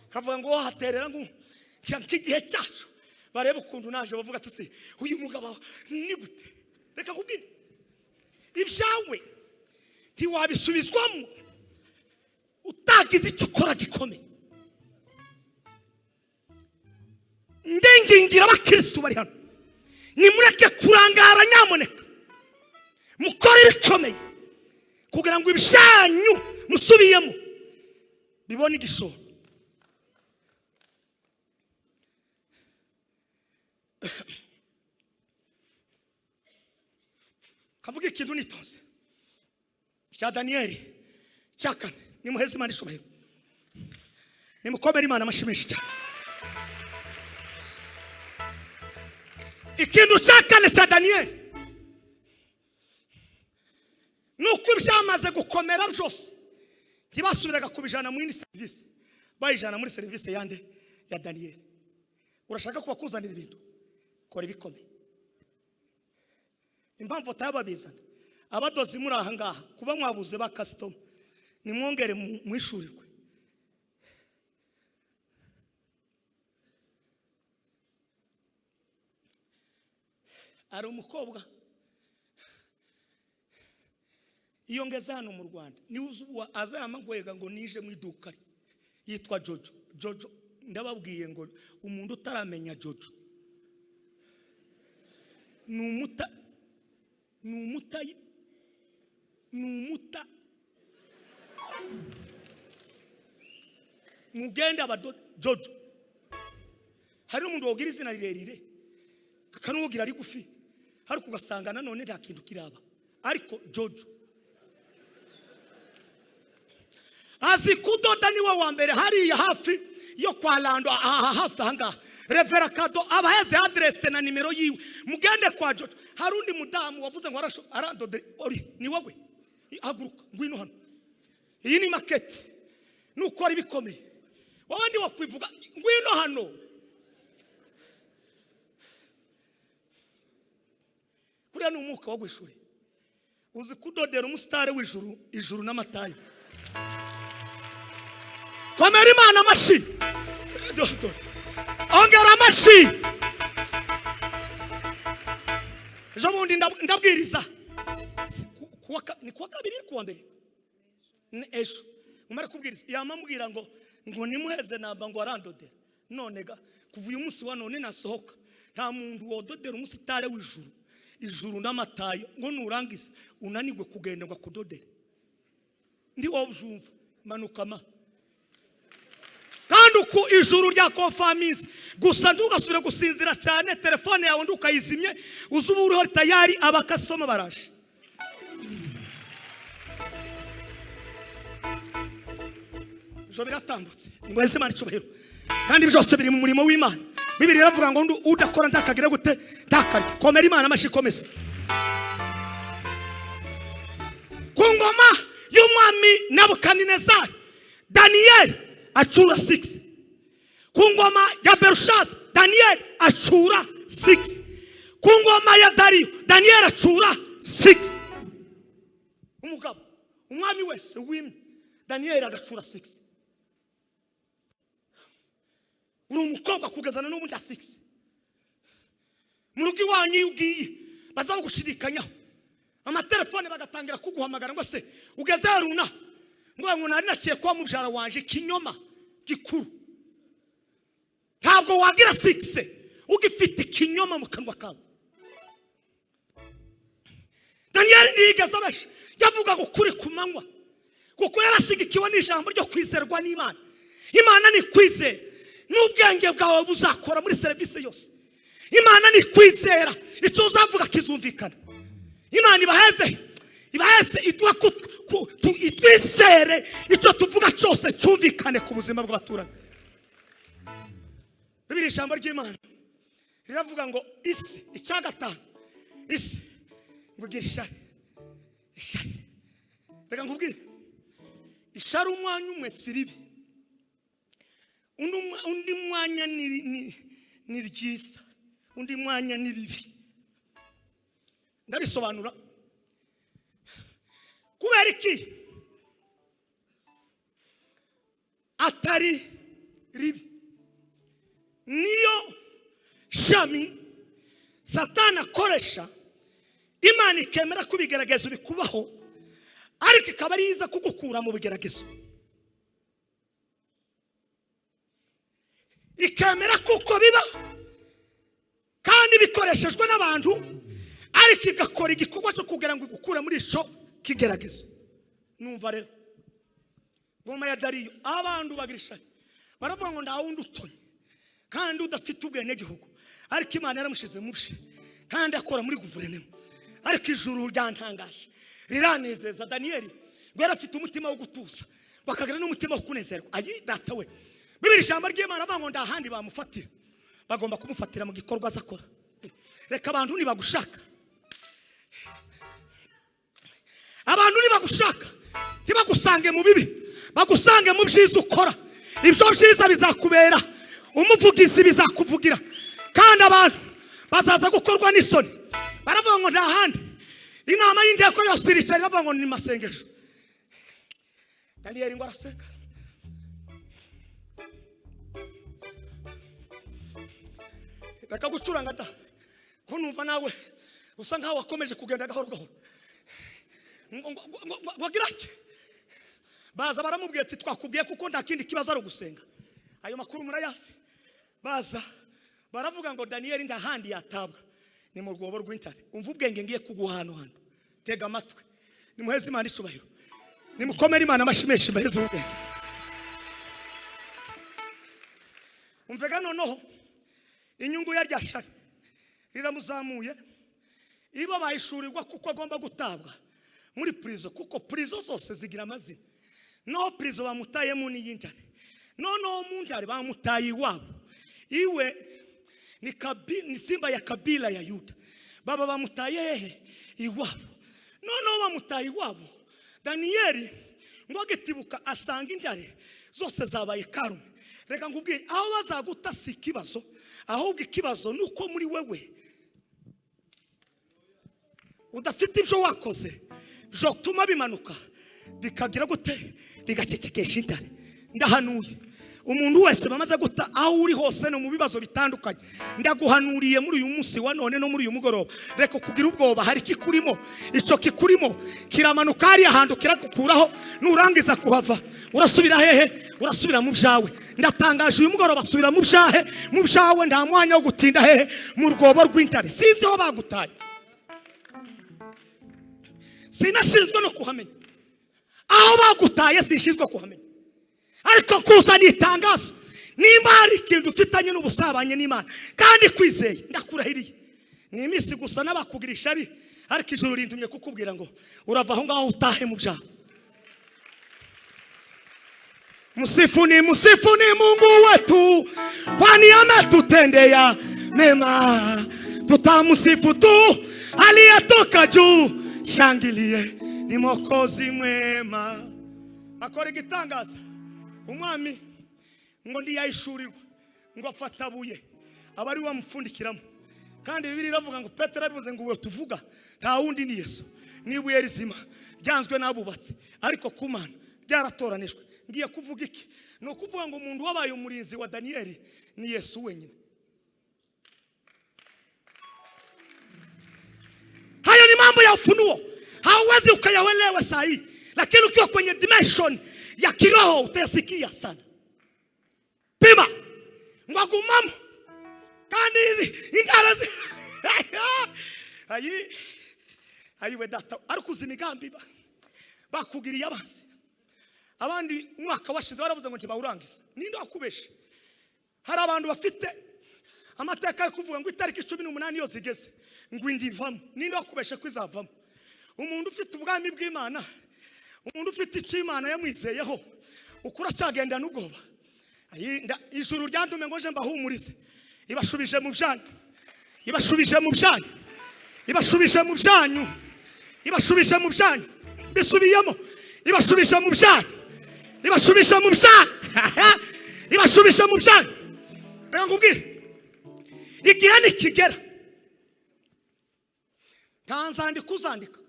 kavuga ngo wahaterera ngo nk'igihe cyacu, barebe ukuntu naje bavuga ati se uyu mugabo ni gute. Reka nkubwire, ibyawe ntiwabisubizwamo utagize icyo ukora gikomeye. Ndingingira abakristo bari hano, nimureke kurangara, nyamuneka mukore ibikomeye kugira ngo ibyanyu musubiyemo bibone igishoro. Kavuga ikintu nitonze cya Daniyeli cya kane. Nimuheze Imana icubahiro, nimukomere Imana amashyi menshi cyane. Ikintu cya kane cya Daniyeli nuko byamaze gukomera byose, ntibasubiraga kubijana mu yindi serivisi, bayijana muri serivisi yande ya Daniyeli. Urashaka kubakuzanira ibintu, kora ibikomeye. Impamvu batayababizana abadozi muri aha ngaha, kuba mwabuze ba customer, nimwongere mwishurirwe. Ari umukobwa iyo ngeze hano mu Rwanda niwe uzuba azama nkwega ngo nije mu iduka yitwa Jojo. Jojo ndababwiye ngo umuntu utaramenya Jojo ni umuta, ni umuta, ni umuta. Mugende abadodo Jojo. Hari umuntu wogira izina rirerire akanugira rigufi, ariko ugasanga nanone nta kintu kiraba. Ariko Jojo azi kudoda, niwe wa mbere hariya hafi yo kwa Lando, aha hafi ahangaha Revera Kado abaheze adresse na nimero yiwe, mugende kwa Jojo. Hari undi mudamu wavuze ngo arandodere, ori ni wowe, haguruka ngwino hano, iyi ni market nukora ibikomeye, wowe ndi wakwivuga, ngwino hano. Kuriya ni umwuka wo gwishuri, uzi kudodera umusitari w'ijuru, ijuru n'amatayo. Komera Imana amashyi, ongera amashyi. Ejo bundi ndabwiriza ni kuwa kabiri kuwa mbere ejo umara kubwiriza, yamambwira ngo nimuheze namba ngo arandodera. None ga kuva uyu munsi wa none nasohoka nta muntu wododera umusitari w'ijuru, ijuru n'amatayo, ngo nurangiza unanigwe kugenda ngo akudodere. Ndi wowe manuka ma kandi uku ijuru rya konfamizi gusa, ntugasubire gusinzira cyane, telefone yawe ndukayizimye, uzuba uriho tayari, abakasitoma baraje. Ibyo biratambutse, nimuheze Imana icubahiro, kandi byose biri mu murimo w'Imana. Bibiri iravuga ngo udakora ntakagira gute ntakarya. Komera Imana amashyi komeza. Ku ngoma y'umwami Nebukadinezari, Daniyeli acura 6. Ku ngoma ya Berushaza, Daniyeli acura 6. Ku ngoma ya Dariyo, Daniyeli acura 6. Umugabo umwami wese wimye, Daniyeli agacura 6. Uri umukobwa kugezana n'ubundi 6. Mu rugo iwanyu iyo ugiye bazagushidikanyaho, amatelefone bagatangira kuguhamagara ngo se ugeze runa, ngo nari naciye kwa mubyara wanje. Ikinyoma gikuru. Ntabwo wagira 6 ugifite ikinyoma mu kanwa kawe. Daniyeli ntiyigeze abesha, yavugaga ukuri ku manywa, kuko yarashigikiwe n'ijambo ryo kwizerwa n'Imana. Imana ni kwizera, n'ubwenge bwawe buzakora muri serivisi yose. Imana ni kwizera, icyo uzavuga kizumvikana. Imana ibaheze, ibaheze, itwizere, icyo tuvuga cyose cyumvikane ku buzima bw'abaturage. Bibiri ijambo ry'Imana riravuga ngo isi icya gatanu, isi ngo igira ishari. Ishari, reka nkubwire, ishari umwanya umwe si ribi, undi mwanya ni ryiza, undi mwanya ni ribi. Ndabisobanura kubera iki atari ribi. Niyo shami Satani akoresha, Imana ikemera ko ibigeragezo bikubaho, ariko ikaba ari iza kugukura mu bigeragezo. Ikemera kuko biba kandi bikoreshejwe n'abantu, ariko igakora igikorwa cyo kugira ngo igukure muri ico kigeragezo. Numva rero ngoma ya Dariyo, abantu bagira ishari, baravuga ngo nta wundi utonye kandi udafite ubwenegihugu, ariko Imana yaramushize mu bye kandi akora muri guverinoma. Ariko ijuru ryantangaje riranezeza. Daniyeli ngo yari afite umutima wo gutuza, bakagira n'umutima wo kunezerwa. Ayi data we, Bibiri ijambo ry'Imana avuga ngo nta handi bamufatira, bagomba kumufatira mu gikorwa azakora. Reka abantu nibagushaka, abantu nibagushaka ntibagusange mu bibi, bagusange mu byiza ukora. Ibyo byiza bizakubera umuvugizi, bizakuvugira, kandi abantu bazaza gukorwa n'isoni. Baravuga ngo nta handi. Inama y'inteko yose iricara iravuga ngo ni masengesho. Daniyeli ngo arasenga. Reka gucuranga da, ko numva nawe usa nkaho wakomeje kugenda gahoro gahoro. Ngo ati baza baramubwiye ati twakubwiye kuko nta kindi kibazo ari ugusenga. Ayo makuru murayazi. Baza baravuga ngo Daniyeli nta handi yatabwa, ni mu rwobo rw'intare. Umva ubwenge ngiye kuguha hano hano, tega amatwi, nimuheze Imana icubahiro, nimukomere Imana amashyi menshi, mbaheze ubwenge. Umvega noneho inyungu ya rya shari riramuzamuye, ibo bayishurirwa kuko agomba gutabwa muri prison, kuko prison zose zigira amazina. No prison bamutayemo ni y'intare, noneho mu ntare bamutaye iwabo. Iwe ni simba ya kabila ya Yuda, baba bamutaye hehe? Iwabo. Noneho bamutaye iwabo, Daniyeli ngo agitibuka asanga intare zose zabaye karume. Reka nkubwire, aho bazaguta si ikibazo, ahubwo ikibazo nuko muri wewe udafite ibyo wakoze byotuma bimanuka bikagira gute, bigacecekesha intare. Ndahanuye umuntu wese bamaze guta aho uri hose no mu bibazo bitandukanye, ndaguhanuriye muri uyu munsi wa none no muri uyu mugoroba, reka kugira ubwoba. Hari kikurimo, ico kikurimo kiramanuka hariya hantu kiragukuraho, nurangiza kuhava urasubira hehe? Urasubira mu byawe. Ndatangaje uyu mugoroba, asubira mu byahe, mu byawe. Nta mwanya wo gutinda hehe? Mu rwobo rw'intare. Sinzi aho bagutaye, sinashinzwe no kuhamenya aho bagutaye, sinshinzwe kuhamenya, ariko kuzana itangazo nimba hari ikintu ufitanye n'ubusabanye n'Imana kandi kwizeye, ndakurahiriye ni iminsi gusa n'abakugira ishabi, ariko ijuru rintumye kukubwira ngo urava aho ngaho utahe mu byawe. Msifuni, msifuni Mungu wetu, kwani ametutendea mema. Tutamsifu tu aliyetoka juu, shangilie, ni Mwokozi mwema. Akora igitangaza, umwami ngo ndiyahishurirwa, ngo afata buye aba ari wamupfundikiramo. Kandi Bibiliya iravuga ngo Petero abivuze ngo uwo tuvuga nta wundi ni Yesu, ni ibuye rizima ryanzwe n'abubatsi, ariko ku Mana ryaratoranijwe. Ngiye kuvuga iki? Ni ukuvuga ngo umuntu wabaye umurinzi wa Daniyeli ni Yesu wenyine. Hayo ni mambo ya ufunuo, hauwezi ukayaelewa saa hii, lakini ukiwa kwenye dimension ya kiroho utayasikia sana. Pima ngwagumamo kandi izi intara zi ayi ayiwe data, ariko uzi imigambi bakugiriye abanzi. Abandi umwaka washize baravuze ngo ntibawurangiza. Ninde wakubeshe? Hari abantu bafite amateka yo kuvuga ngo itariki 18 iyo zigeze ngo indi ivamo. Ninde wakubeshe ko izavamo? Umuntu ufite ubwami bw'Imana, umuntu ufite icyo Imana yamwizeyeho, ukura acagenda n'ubwoba. Ijuru ryandume ngo nje mbahumurize, ibashubije mu byanyu, ibashubije mu byanyu, ibashubije mu byanyu, ibashubije mu byanyu, bisubiyemo, ibashubije mu byanyu, ibashubije mu byanyu, ibashubije mu byanyu. Reka nkubwire, igihe nikigera nta nzandiko uzandika,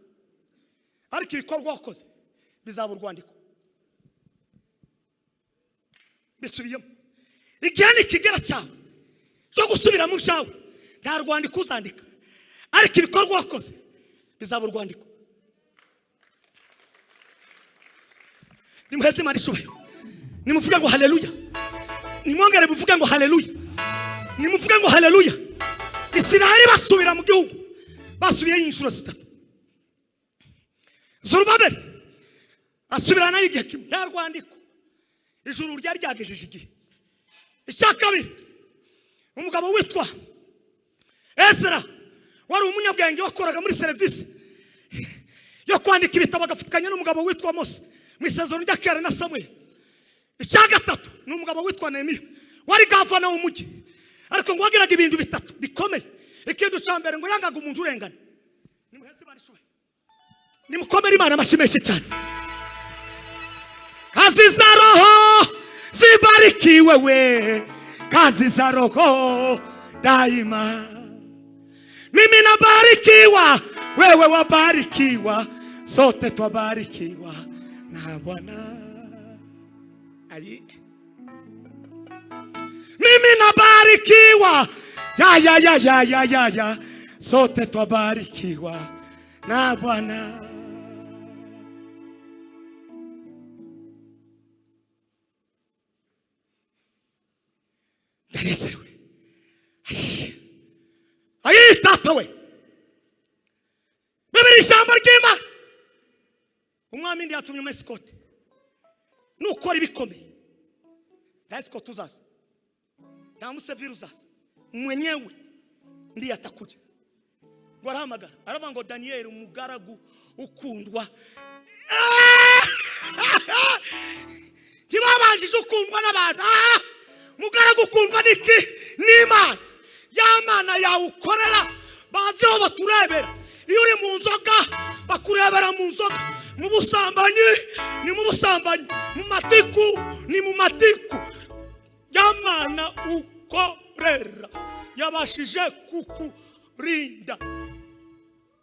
ariko ibikorwa wakoze bizaba urwandiko. Bisubiyemo, igihe nikigera cyawe cyo gusubira mu byawe nta rwandiko uzandika, ariko ibikorwa wakoze bizaba urwandiko. Nimuheze Imana icyubahiro, nimuvuge ngo haleluya, nimwongere muvuge ngo haleluya, nimuvuge ngo haleluya. Isiraheli basubira mu gihugu, basubiyeyo inshuro zitatu. Zerubabeli asubiranayo igihe kimwe, nta rwandiko, ijuru ryari ryagejeje igihe. Icya kabiri, umugabo witwa Ezra wari umunyabwenge wakoraga muri serivisi yo kwandika ibitabo, agafatikanya n'umugabo witwa Mose mu isezerano rya kera na Samweli. Icya gatatu ni umugabo witwa Nehemiya wari gavana w'umujyi, ariko ngo wagiraga ibintu bitatu bikomeye. Ikintu cya mbere ngo yangaga umuntu urengana. Nimuheze Imana icyubahiro, nimukomere Imana amashyi menshi cyane. Kazi za roho zibarikiwe we, kazi za roho daima. Mimi nabarikiwa, wewe wabarikiwa, sote twabarikiwa na Bwana. Ayi, mimi nabarikiwa, ya ya ya ya ya ya ya, sote twabarikiwa na Bwana. Ndanezerewe. Ayi tata we, bibiri ijambo ry'Imana. Umwami ndi yatumye umu-escort, nukora ibikomeye nta escort uzaza, nta museviri uzaza, mwenyewe ndiye atakuja. Ngo arahamagara aravuga ngo Daniel umugaragu ukundwa. Ntibabanjije ukundwa n'abantu, mugaragu ukundwa niki? N'Imana. Ya Mana yawukorera baziho baturebera. Iyo uri mu nzoga bakurebera mu nzoga, mu busambanyi ni mu busambanyi, mu matiku ni mu matiku. Ya Mana ukorera yabashije kukurinda,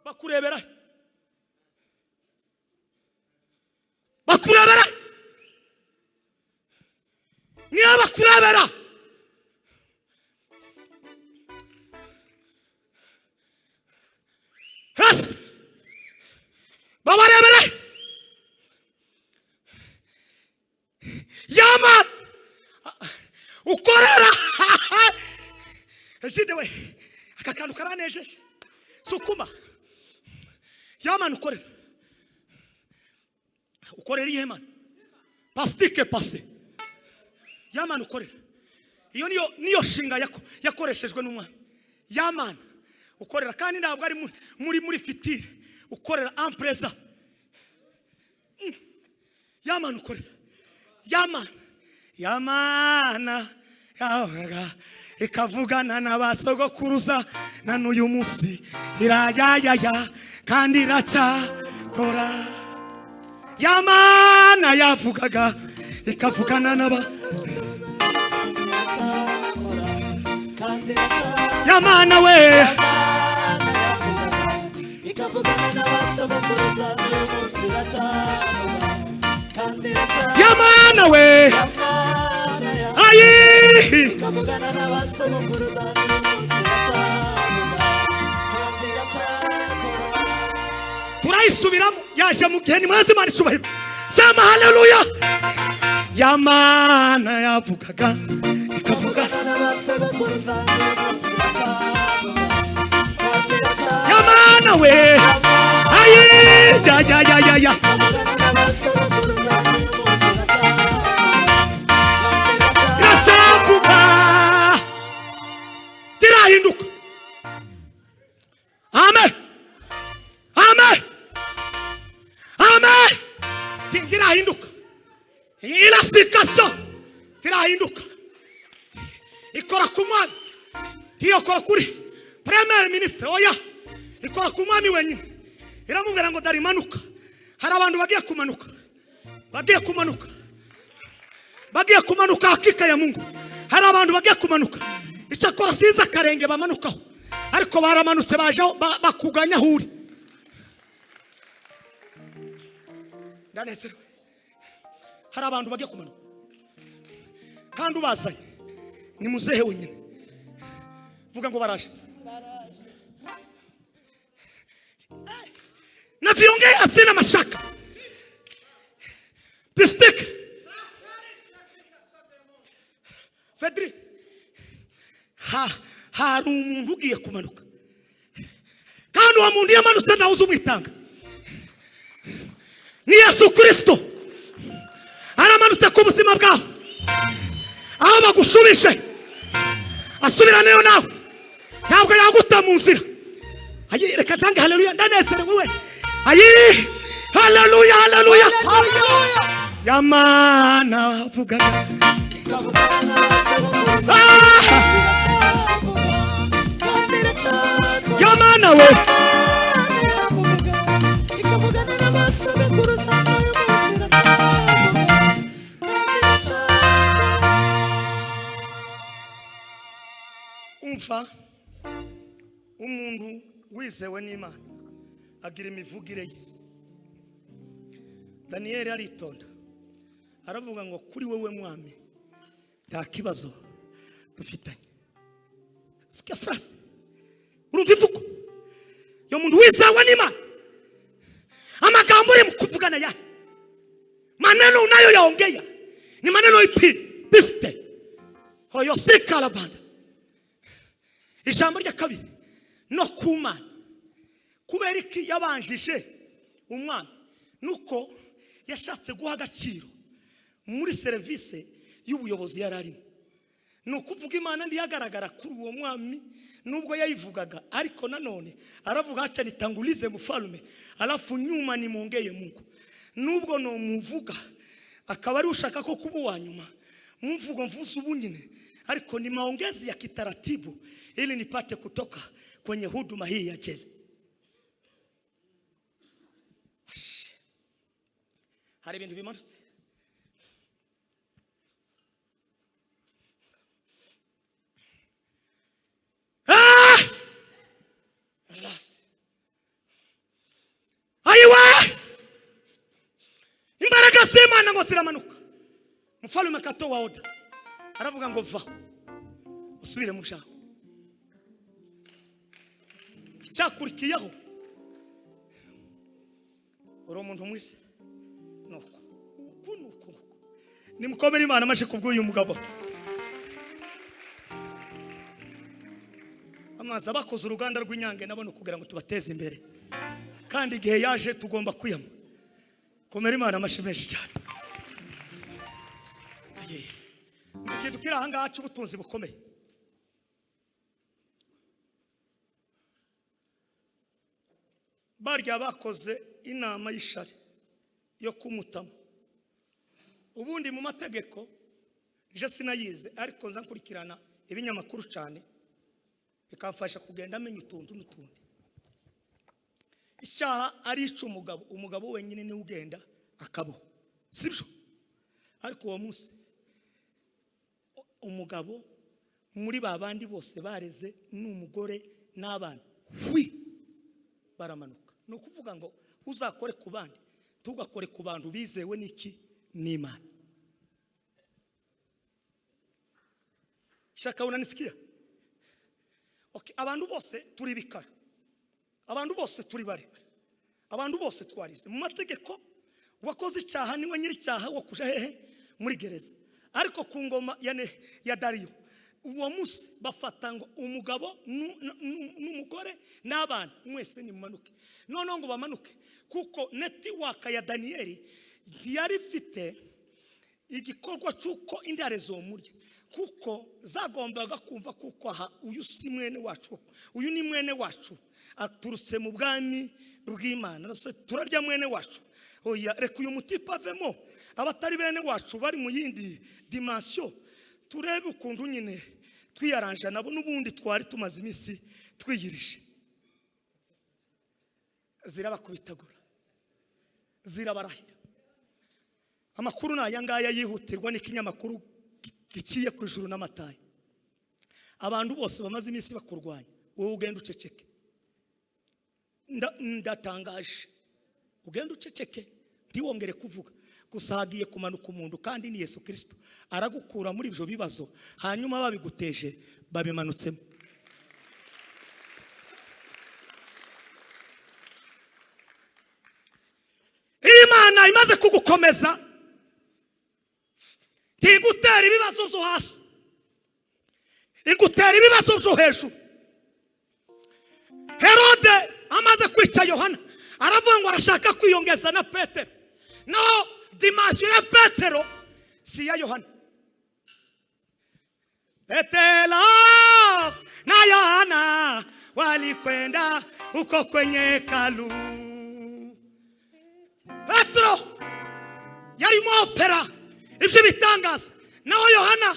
bakurebera, bakurebera, niyo bakurebera. Hasi babarebere. Yama ukorera ejide we, aka kantu karanejeje. Sukuma yamana ukorera, ukorera iyihe mana? Pastike pase yamana ukorera. Iyo niyo shinga yakoreshejwe n'umwana. Yamana ukorera, kandi ntabwo ari muri fitire, ukorera ampreza. Yamana ukorera, yamana Yamana yavugaga ikavugana n'abasogokuruza na n'uyu munsi irayayaya kandi iracyakora. Yamana yavugaga ikavugana n'aba Yamana we ikavugana n'abasogokuruza n'uyu munsi iracyakora kandi iracyakora. Yamana we Yamana ayi ikavugana n'abasogokuruza n'uyu munsi iracyakora kandi iracyakora. Turayisubiramo yaje mu gihe nimwaze Imana icyubahiro sema haleluya. Yamana yavugaga ikavuga ikavugana n'abasogokuruza n'uyu munsi iracyakora kandi iracyakora. Yamana we ayi ya ya ya ya ya Ikavugana n'abasogokuruza n'uyu munsi iracyakora kandi iracyakora. Iracyavuga tirahinduka. Amen, amen, amen. Tirahinduka irasikaso tirahinduka ikora ku mwami ntiyakora kuri premier ministre oya ikora ku mwami wenyine iramubwira ngo dore imanuka. Hari abantu bagiye kumanuka, bagiye kumanuka, bagiye kumanuka. Hakika ya Mungu hari abantu bagiye kumanuka. Icyakora sinzi akarenge bamanukaho ariko baramanutse baje bakuganya aho uri. Ndanezerewe. Hari abantu bagiye kumanuka kandi ubazanye ni muzehe wenyine. Vuga ngo baraje na viongea sina mashaka pistike Cedric hari umuntu ugiye kumanuka kandi uwo muntu iyo amanutse ntawe uzi umwitanga ni Yesu Kristo aramanutse ku buzima bwawe aho bagushubije asubiraneyo nawe ntabwo yaguta mu nzira. Ayi reka ntange haleluya ndanezerewe we. Ayi haleluya haleluya. Yamana avugaga Ikavugana n'abasogokuruza Ah! n'uyu munsi iracyakora kandi iracyakora. Yamana we Ikavugana n'abasogokuruza n'uyu munsi iracyakora kandi iracyakora. Umva umuntu wizewe n'Imana agira imivugire ye. Daniyeli aritonda aravuga ngo kuri wowe mwami nta kibazo dufitanye. Sikia phrase urumva imvugo yo muntu wizewe n'Imana amagambo uri mu kuvugana ya maneno unayoyaongea ni maneno ipi biste hoyo sikalabanda. Ijambo rya kabiri no ku Mana kubera iki yabanjije umwana nuko yashatse guha agaciro muri serivisi y'ubuyobozi yari arimo. Ni ukuvuga Imana ntiyagaragara kuri uwo mwami nubwo yayivugaga ariko nanone aravuga acha nitangulize mfalme alafu nyuma nimwongeye Mungu. Nubwo nomuvuga akaba ari ushaka ko kuba uwa nyuma mumvugo mvuze ubu nyine ariko ni maongezi ya kitaratibu ili nipate kutoka kwenye huduma hii ya jela. Hari ibintu bimanutse. Ah! Alas. Ayiwa! Imbaraga z'Imana ngo ziramanuka. Mfalme akatoa oda aravuga ngo va usubire mu byawe. Icyakurikiyeho uri umuntu mwiza nuko uku nuko nimukomere Imana amaze kubw'uyu mugabo. Amazi abakoze uruganda rw'Inyange nabo ni ukugira ngo tubateze imbere kandi igihe yaje tugomba kwiyama. Komera Imana amashyi menshi cyane. Ikintu kiri aha ngaha cy'ubutunzi bukomeye. Barya bakoze inama y'ishari yo kumutama. Ubundi mu mategeko Je sinayize, ariko nza nkurikirana ibinyamakuru cyane, bikamfasha kugenda amenya utuntu n'utundi. Icyaha ari umugabo, umugabo wenyine niwe ugenda akabaho, sibyo? Ariko uwo munsi umugabo muri ba bandi bose bareze n'umugore n'abana hwi baramanuka. Ni ukuvuga ngo uzakore ku bandi, tugakore ku bantu bizewe n'iki? N'Imana. Shaka, unanisikia? Okay, abantu bose turi bikara, abantu bose turi barebare, abantu bose twarize mu mategeko. Wakoze icyaha niwe nyiri icyaha wo kuja hehe? Muri gereza. Ariko ku ngoma ya Dariyo, uwo munsi bafata ngo umugabo n'umugore n'abana mwese nimumanuke. Noneho ngo bamanuke, kuko network ya Daniyeli ntiyari ifite igikorwa cy'uko indare zomurya, kuko zagombaga kumva kuko aha uyu si mwene wacu, uyu ni mwene wacu aturutse mu bwami bw'Imana. Turarya mwene wacu? Oya, reka uyu mutipe avemo, abatari bene wacu bari mu yindi dimension, turebe ukuntu nyine twiyaranja nabo, n'ubundi twari tumaze iminsi twiyirije. Zirabakubitagura, zirabarahira. Amakuru ni aya ngaya yihutirwa n'ikinyamakuru giciye ku ijuru n'amatayi. Abantu bose bamaze iminsi bakurwanya, wowe ugenda uceceke. Ndatangaje, ugenda uceceke, ntiwongere kuvuga. Gusa hagiye kumanuka umuntu, kandi ni Yesu Kristo, aragukura muri ibyo bibazo, hanyuma babiguteje babimanutsemo. Imana imaze kugukomeza, ntigutera ibibazo byo hasi, igutera ibibazo byo hejuru. Herode amaze kwica Yohana, aravuga ngo arashaka kwiyongeza na Petero. Naho dimension ya Petero si ya Yohana. Petero na Yohana walikwenda huko kwenye hekalu. Petero yarimo opera ibyo bitangaza, naho Yohana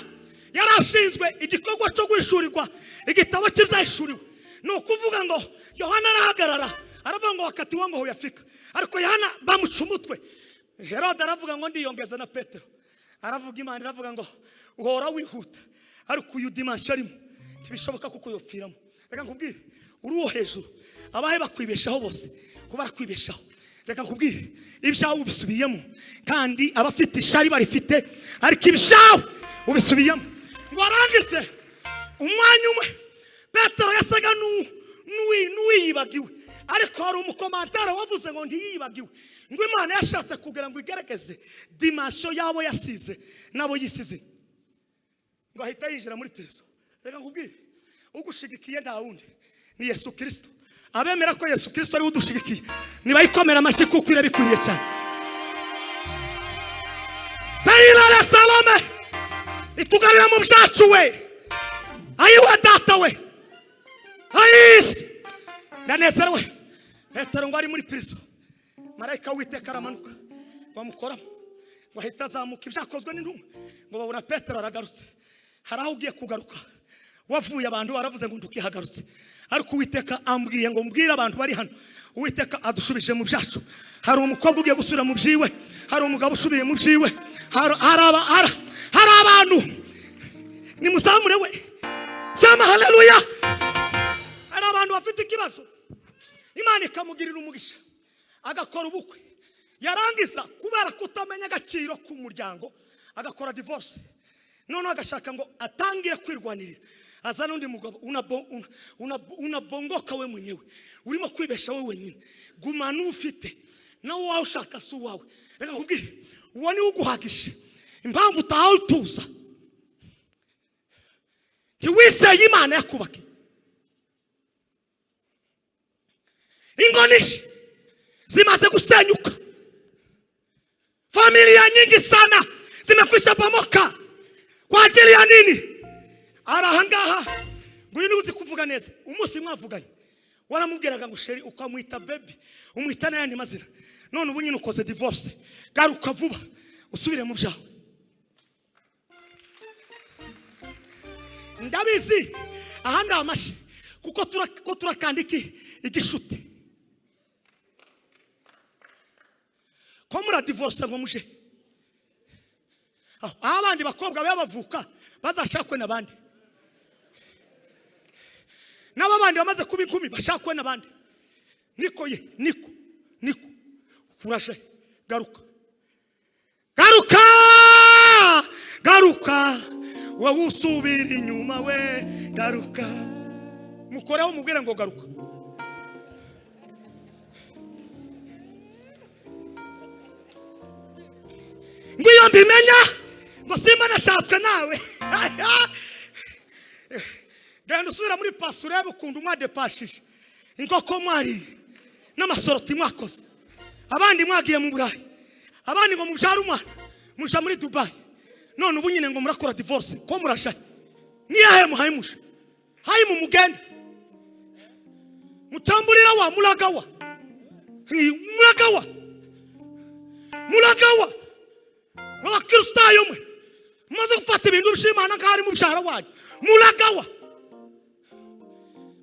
yarashinzwe igikorwa cyo guhishurirwa igitabo cy'ibyahishuriwe. Ni ukuvuga ngo Yohana arahagarara aravuga ngo wakati wangu huyafika, ariko Yohana bamuca umutwe. Herode aravuga ngo ndiyongeza na Petero. Aravuga, Imana iravuga ngo uhora wihuta, ariko uyu dimension arimo ntibishoboka kuko yopfiramo. Reka nkubwire, uri uwo hejuru, abahe bakwibeshaho bose kuba barakwibeshaho. Reka nkubwire, ibyawe ubisubiyemo, kandi abafite ishari barifite, ariko ibyawe ubisubiyemo. Ngo arangize umwanya umwe, Petero yasaga n'uwiyibagiwe, ariko hari umukomantara wavuze ngo ntiyibagiwe, ngo Imana yashatse kugira ngo igaragaze dimension yabo yasize nabo yisize, ngo ahita yinjira muri prison. Reka nkubwire, ugushigikiye nta wundi ni Yesu Kristo. Abemera ko Yesu Kristo ari udushigikiye nibayikomera amashyi, kuko irabikwiriye cyane. Perilale Salome itugarira mu byacu we, ayiwe data we, ayisi ndanezerewe. Petero ngo ari muri prison, marayika w'Uwiteka aramanuka bamukoramo, ngo ahita azamuka. Ibyakozwe n'intumwa ngo babona Petero aragarutse. Hari aho ugiye kugaruka wavuye, abantu baravuze ngo ntukihagarutse, ariko Uwiteka ambwiye ngo mbwire abantu bari hano, Uwiteka adushubije mu byacu. Hari umukobwa ugiye gusubira mu byiwe, hari umugabo usubiye mu byiwe, hari abantu nimuzamure we, sema haleluya. Hari abantu bafite ikibazo, Imana ikamugirira umugisha agakora ubukwe, yarangiza kubera kutamenya agaciro k'umuryango agakora divorce, noneho agashaka ngo atangire kwirwanirira, azana undi mugabo. Unabongoka we mwenyewe, urimo kwibesha we wenyine. Gumana ufite nawe wawe ushaka si uwawe. Reka nkubwire, uwo niwe uguhagisha impamvu utahawe utuza, ntiwizeye Imana yakubakiye. Ingo nyinshi zimaze gusenyuka, familia nyingi sana zimekwisha bomoka kwa ajili ya nini? Ari ahangaha ngo uyu niwe uzi kuvuga neza. Umunsi mwavuganye waramubwiraga ngo chéri, ukamwita baby, umwita n'ayandi mazina. None ubu nyine ukoze divorce, garuka vuba usubire mu byawe. Ndabizi ahandi amashi kuko ko turakanda iki igishuti ko mura divorce ngo muje aho abandi bakobwa babavuka bazashakwe nabandi nababandi bamaze kuba inkumi bashakwe nabandi niko ye niko niko kurashe garuka garuka garuka wowe usubira inyuma we garuka mukoreho mubwire ngo garuka ngo iyo mbimenya ngo simba nashatswe nawe genda usubira muri pasi urebe ukuntu mwadepashije inkoko mwariye n'amasoroti mwakoze abandi mwagiye mu Burayi abandi ngo mubyare umwana muja muri Dubai none ubu nyine ngo murakora divorce ko murasha niyahe muhaye musha hayi mu mugenda mutambulira wa mulagawa mulagawa mulagawa abakristayo mwe mumaze gufata ibintu by'Imana nk'ari mu byara wanyu mulagawa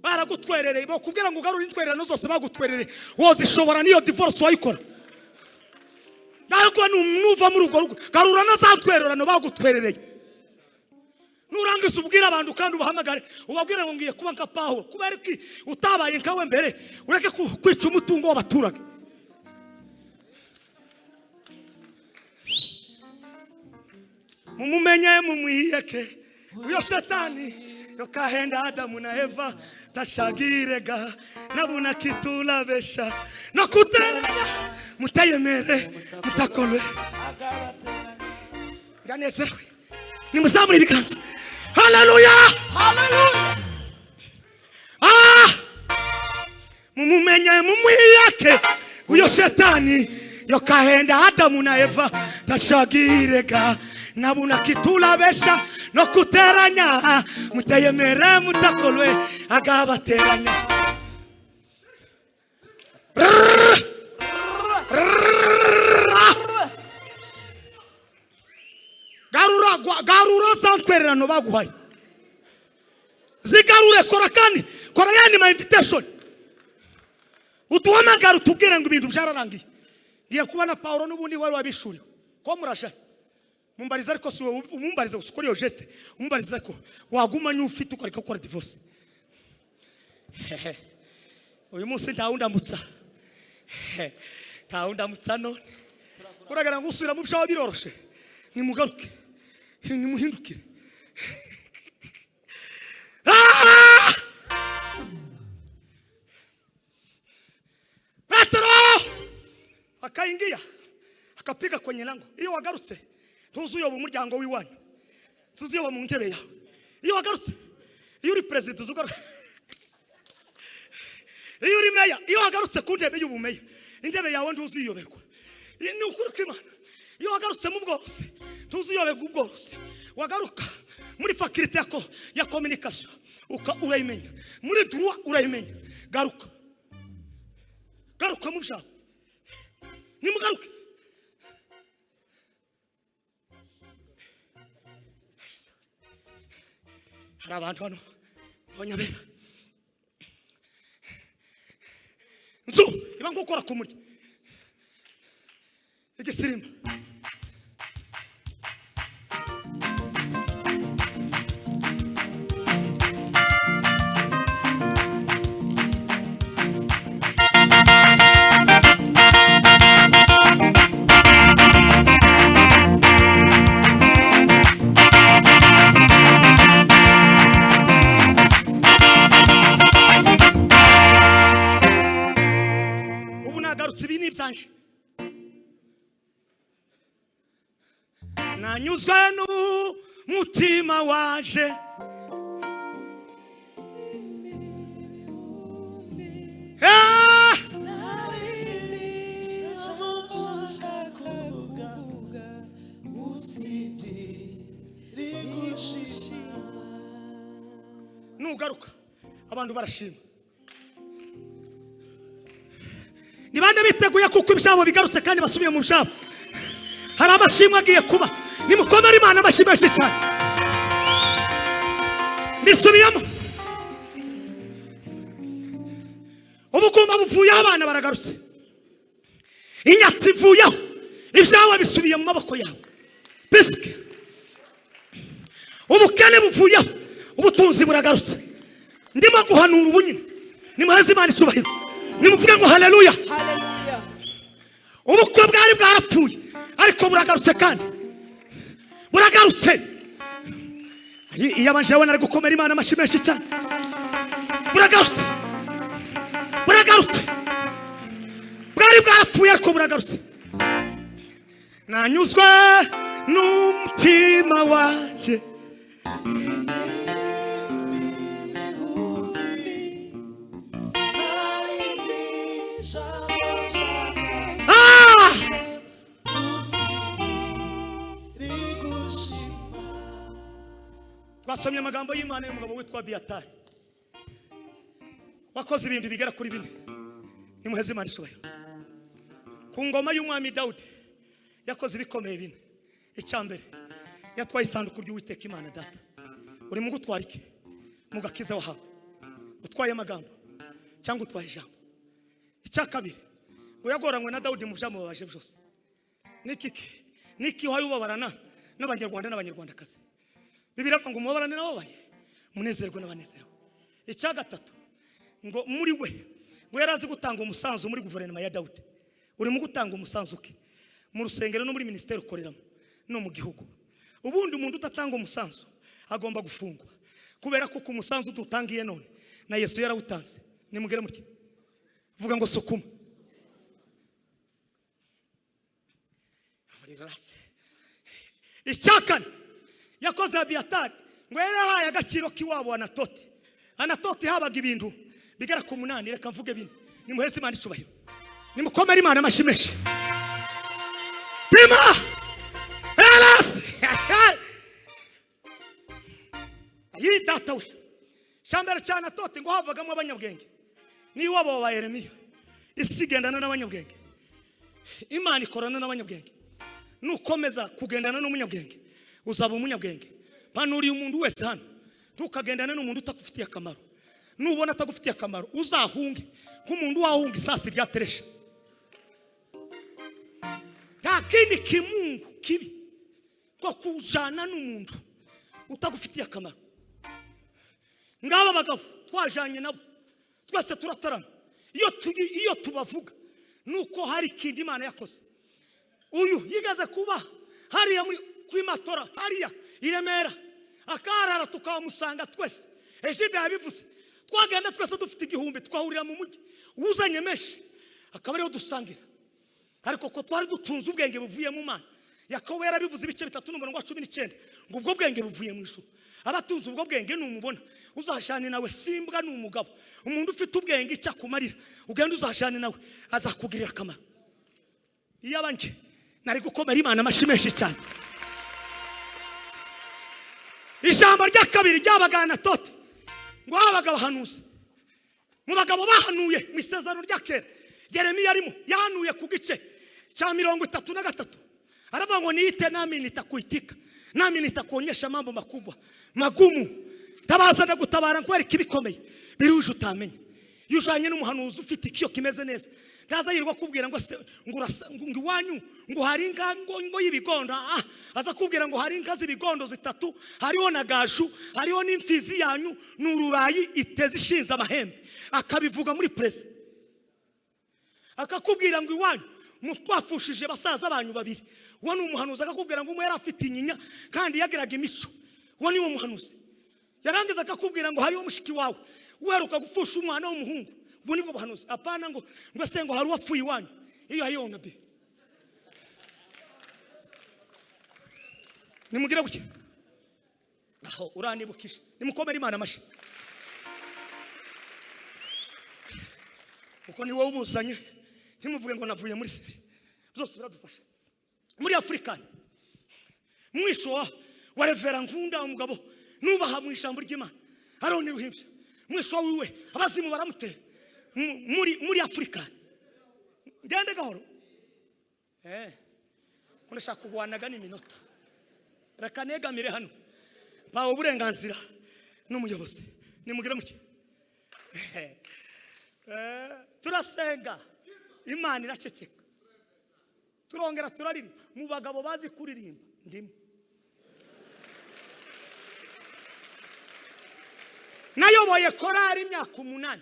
baragutwerereye bakubwira ngo ugarure intwererano zose bagutwerereye wozishobora niyo divorce wayikora ntabwo nuva muri urwo rugo garura na za ntwererano bagutwerereye nurangiza ubwira abantu kandi ubahamagare ubabwire ngo ngiye kuba nka Pawulo kubera iki utabaye nkawe mbere ureke kwica umutungo w'abaturage mumumenye mumwiyeke uyo shetani yokahenda Adamu na Eva tashagirega nabuna kitulabesha no kuteranya mutayemere mutakolwe ndanezerewe nimuzamure ibiganza haleluya haleluya ah mumumenye mumwiyake uyo shetani yokahenda Adamu na Eva tashagirega nabuna kitulabesha no kuteranya mutayemere mutakolwe agabateranya garura garura za ntwererano baguhaye zigarure kora kandi kora yani ma invitation utuhamagara utubwire ngo ibintu byararangiye ngiye kuba na Paulo n'ubundi wari wabishuriwe ko murasha mumbariza ariko si wowe umumbariza gusa ukora iyo geste umumbariza ko waguma ufite ukareka gukora divorce uyu munsi ntawundamutsa ntawundamutsa none uragira ngo usubira mu byawe biroroshe nimugaruke nimuhindukire Petero akaingia akapiga kwenye lango iyo wagarutse ntuzuyoba umuryango w'iwanyu tuzuyoba mu ntebe yawe iyo wagarutse iyo uri president uzugaruka iyo uri meya iyo wagarutse ku ntebe y'ubumeya intebe yawe ntuzuyoberwa ni ukuri kw'Imana iyo wagarutse mu bworozi ntuzuyoberwa ubworozi wagaruka muri faculté ya communication urayimenya muri droit urayimenya garuka garuka mu byawe nimugaruke hari abantu hano abanyabera nzu iba ngukora ku murya igisirimba nanyuzwe n'umutima waje nugaruka abantu barashima ni bande biteguye kuko ibyabo bigarutse kandi basubiye mu byabo hari amashimwe agiye kuba nimukomere Imana amashyi menshi cyane. Mbisubiyemo. Ubugumba buvuyeho, abana baragarutse, inyatsi ivuyeho, ibyawe bisubiye mu maboko yawe. Bisike, ubukene buvuyeho, ubutunzi buragarutse. Ndimo guhanura ubu nyine. Nimuheze Imana icyubahiro, nimuvuge ngo haleluya. Hallelujah. Ubukwe bwari bwarapfuye, ariko buragarutse, kandi buragarutse. Iyo abanje nari gukomera Imana amashyi menshi cyane. Buragarutse, buragarutse. Bwari bwarapfuye, ariko buragarutse. Nanyuzwe n'umutima wanjye. Ah! Twasomye amagambo y'Imana y'umugabo witwa Abiyatari wakoze ibintu bigera kuri bine. Nimuheze Imana icyubahiro. Ku ngoma y'umwami Dawudi yakoze ibikomeye bine. Icya mbere, yatwaye isanduku ry'Uwiteka Imana Data. Uri mu gutwara iki mu gakiza wahawe? Utwaye amagambo cyangwa utwaye ijambo? Icya kabiri, ngo yagoranywe na Dawudi mu byamubabaje byose. Niki niki wayo ubabarana n'Abanyarwanda n'Abanyarwandakazi? Bibiliya iravuga ngo mubabarane n'ababaye, munezerwe n'abanezerewe. Icya gatatu, ngo muri we ngo yari azi gutanga umusanzu muri guverinoma ya Dawudi. Urimo gutanga umusanzu ke mu rusengero no muri minisiteri ukoreramo no mu gihugu? Ubundi umuntu udatanga umusanzu agomba gufungwa, kubera ko ku musanzu tutangiye none na Yesu yarawutanze. Nimugere mutya, vuga ngo sukuma. Relax. Icya kane yakoze Abiyatari, ngo yari yarahaye agaciro k'iwabo Anatoti. Anatoti habaga ibintu bigera ku munani. Reka mvuge bine. Nimuheze Imana icubahiro, nimukomere Imana amashyi menshi. Pima Relax. Yi data we, cyambere cya Anatoti, ngo havagamo abanyabwenge n'iwabo wa Yeremiya. Isi igendana n'abanyabwenge, Imana ikorana n'abanyabwenge. Nukomeza kugendana n'umunyabwenge uzaba umunyabwenge. Mpanuriye umuntu wese hano, ntukagendane n'umuntu utakufitiye akamaro. Nubona atagufitiye akamaro, uzahunge nk'umuntu wahunga isasi rya teresha. Nta kindi kimungu kibi ko kujana n'umuntu utagufitiye akamaro. Ngaba bagabo twajanye nabo twese turatarama. Iyo tubavuga nuko hari ikindi Imana yakoze. Uyu yigeze kuba hariya muri kwimatora hariya i Remera, akarara tukamusanga twese. Ejide yabivuze, twagenda twese dufite 1000, twahurira mu mujyi, uzanye menshi akaba ariho dusangira. Ariko ko twari dutunze ubwenge buvuye mu Mana. Yakobo yarabivuze, ibice 3 n'umurongo wa 19, ngo ubwo bwenge buvuye mu ijuru. Abatunze ubwo bwenge numubona uzajane nawe. Simbwa ni umugabo, umuntu ufite ubwenge icyo akumarira, ugenda uzajane nawe, azakugirira akamaro. Iyo abanje nari gukomera Imana amashyi menshi cyane. Ijambo rya kabiri ryabaga Anatoti, ngo habaga abahanuzi. Mu bagabo bahanuye mu isezerano rya kera, Yeremiya arimo. Yahanuye ku gice cya 33, aravuga ngo niite nami nitakuitika, nami nitakuonyesha mambo makubwa magumu. Tabaza ndagutabara, nkwereka ibikomeye biruje utamenya. Iyo ujanye n'umuhanuzi ufite ikiyo kimeze neza, ntaza yirirwa kubwira ngo se ngo urasa ngo iwanyu ngo hari inka ngo y'ibigondo. Aza kubwira ngo hari inka z'ibigondo zitatu, hariho na gaju, hariho n'imfizi yanyu ni ururayi iteze ishinze amahembe. Akabivuga muri presse, akakubwira ngo iwanyu mutwafushije basaza banyu babiri. Uwo ni umuhanuzi. Akakubwira ngo umwe yari afite inyinya kandi yagiraga imico. Uwo ni wo muhanuzi. Yarangiza akakubwira ngo hariho mushiki wawe uheruka gupfusha umwana w'umuhungu. Ubwo nibwo buhanuzi. Apana ngo se ngo hari uwapfuye iwanyu. Iyo hariyo nabi, nimugire gutya aho uranibukije. Nimukomere Imana amashyi, kuko ni wowe ubuzanye. Ntimuvuge ngo navuye muri sisi. Byose biradufasha. Muri Afurika, mwisho wa revera nkunda, umugabo nubaha mu ijambo ry'Imana, Aroni Ruhimbya, mwisho wiwe abazimu baramutera muri Afurika. Ngende gahoro, ko ndashaka kugwanaga n'iminota. Reka negamire hano, mpawe uburenganzira. N'umuyobozi nimugire muke. Turasenga Imana iraceceka, turongera turaririmba. Mu bagabo bazi kuririmba ndimo. Nayoboye korari imyaka 8,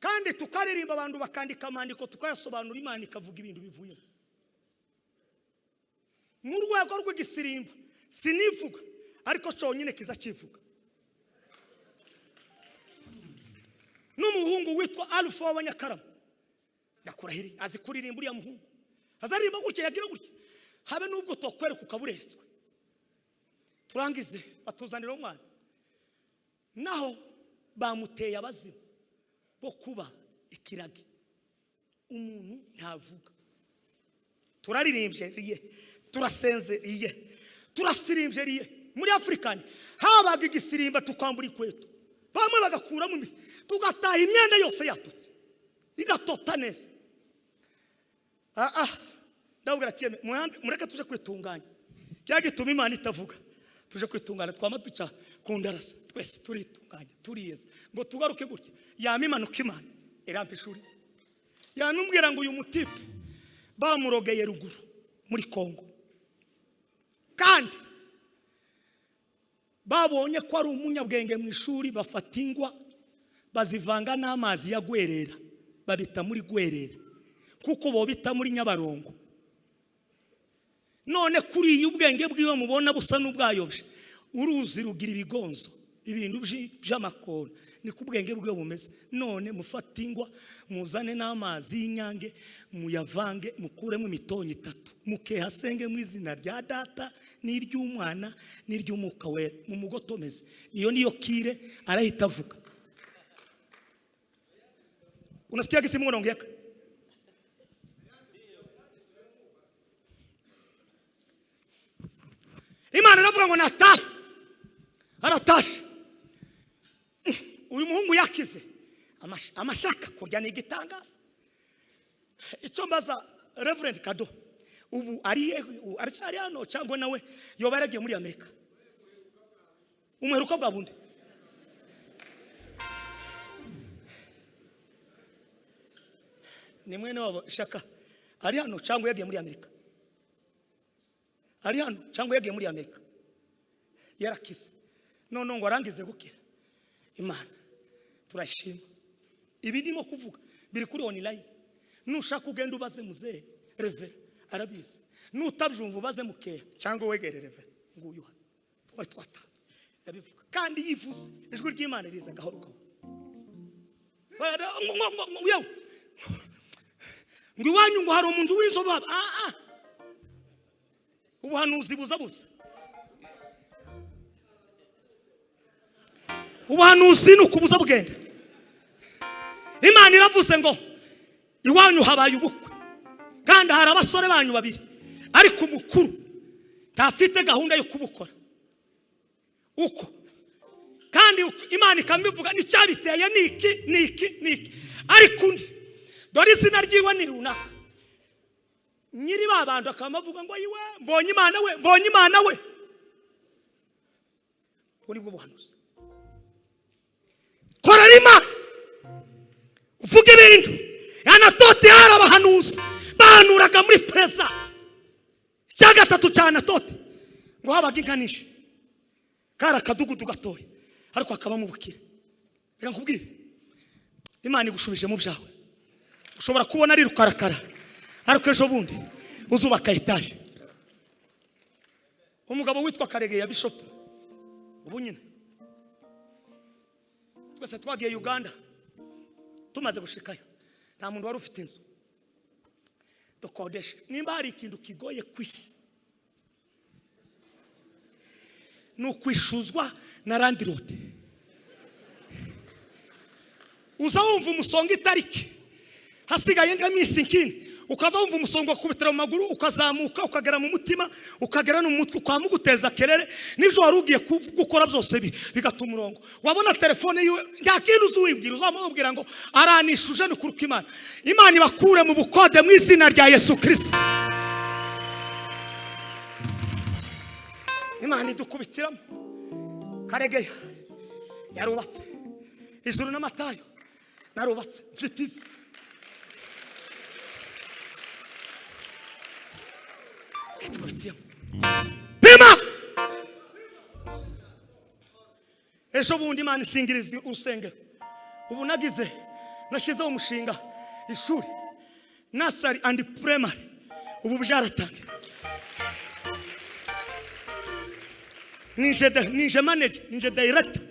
kandi tukaririmba abantu bakandika amandiko tukayasobanura, Imana ikavuga ibintu bivuyemo. Mu rwego rw'igisirimba sinivuga, ariko cyonyine kiza kivuga. N'umuhungu witwa Alpha w'Abanyakarama, ndakurahiriye azi kuririmba. Uriya muhungu azaririmba gutya, yagira gutya, habe n'ubwo tokwereka ukaburetswe. Turangize batuzanira umwana, naho bamuteye abazimu bo kuba ikiragi, umuntu ntavuga. Turaririmbye riye, turasenze riye, turasirimbye riye. Muri Afrikani habaga igisirimba, tukambura ikweto, bamwe bagakuramo imiti, tugataha imyenda yose yatutse igatota neza. Ndabwira ati mureke tuje kwitunganya, cyagituma Imana itavuga. Tuje kwitunganya, twama duca ku ndarasa twese turitunganya, turiyeza ngo tugaruke gutya. Yama imanuka Imana irampa ishuri, yamubwira ngo uyu mutipe bamurogeye ruguru muri Kongo, kandi babonye ko ari umunyabwenge mu ishuri, bafata ingwa bazivanga n'amazi ya Gwerera, babita muri Gwerera kuko bo bita muri Nyabarongo. None kuri iyi ubwenge bwiwe mubona busa n'ubwayobye, uruzi rugira ibigonzo, ibintu by'amakona, niko ubwenge bwiwe bumeze. None mufate ingwa muzane n'amazi y'inyange, muyavange, mukuremo imitonyi 3, mukehasenge mu izina rya Data n'iry'Umwana n'iry'Umwuka Wera, mumugotomeze. Iyo niyo kire, arahita avuga. Unasikia gisi Mungu anaongea? Imana iravuga ngo natahe, aratashe. Uyu muhungu yakize amashaka kurya ni igitangaza. Icyo mbaza Reverend Kado, ubu ari aracyari hano cyangwa nawe yoba yaragiye muri Amerika? Umuheruka bwa bundi ni mwene wabo Shaka, ari hano cyangwa yagiye muri Amerika? Ari hano cyangwa yagiye muri Amerika? Yarakize none ngo arangize gukira. Imana turashima. Ibi ndimo kuvuga biri kuri online, nushaka ugenda ubaze muzehe Revera arabizi, nutabyumva ubaze mukeya cyangwa wegere Revera nguyu hano twari twata arabivuga, kandi yivuze ijwi ry'Imana riza gahoro gahoro. Ngo iwanyu ngo hari umuntu w'inzobe, ubuhanuzi buza buza. Ubuhanuzi ni ukubuza bugenda. Imana iravuze ngo iwanyu habaye ubukwe, kandi hari abasore banyu babiri, ariko umukuru ntafite gahunda yo kubukora uko, kandi Imana ikabivuga n'icyabiteye ni iki niki niki, ariko undi dore izina ryiwe ni runaka, nyiri ba bantu akaba avuga ngo iwe mbonye Imana we, mbonye Imana we. Uri bwo buhanuzi. Korera Imana, uvuge ibintu. Anatote hari abahanuzi bahanuraga muri preza. Icya gatatu cya Anatote ngo habaga inka nyinshi, kari akadugudu gatoya ariko hakabamo ubukire. Reka nkubwire, Imana igushubije mu byawe. Ushobora kubona ari rukarakara, ariko ejo bundi uzubaka etaje. Umugabo witwa Karegeya Bishop, ubu nyine twese twagiye Uganda, tumaze gushikayo nta muntu wari ufite inzu dukodesha. Nimba hari ikintu kigoye ku isi ni ukwishuzwa na landlord. Uza wumva umusonga itariki hasigaye nk'iminsi nk'ine, ukaza wumva umusongo wakubitira mu maguru, ukazamuka ukagera mu mutima, ukagera no mu mutwe, ukamuguteza kerere, n'ibyo wari ugiye gukora byose bigata umurongo. Wabona telefone yiwe nta kintu uzuwibwira, uzamubwira ngo aranishuje ni kuruka Imana. Imana ibakure mu bukode mu izina rya Yesu Kristo. Imana idukubitiramo. Karegeya yarubatse Ijuru n'Amatayo narubatse mfite izi. Tukubitiyemo pima. Ejo bundi Imana isingiriza urusengero. Ubu nagize nashizeho umushinga ishuri nursery and primary, ubu byaratangiye. Ninje manager, ninje director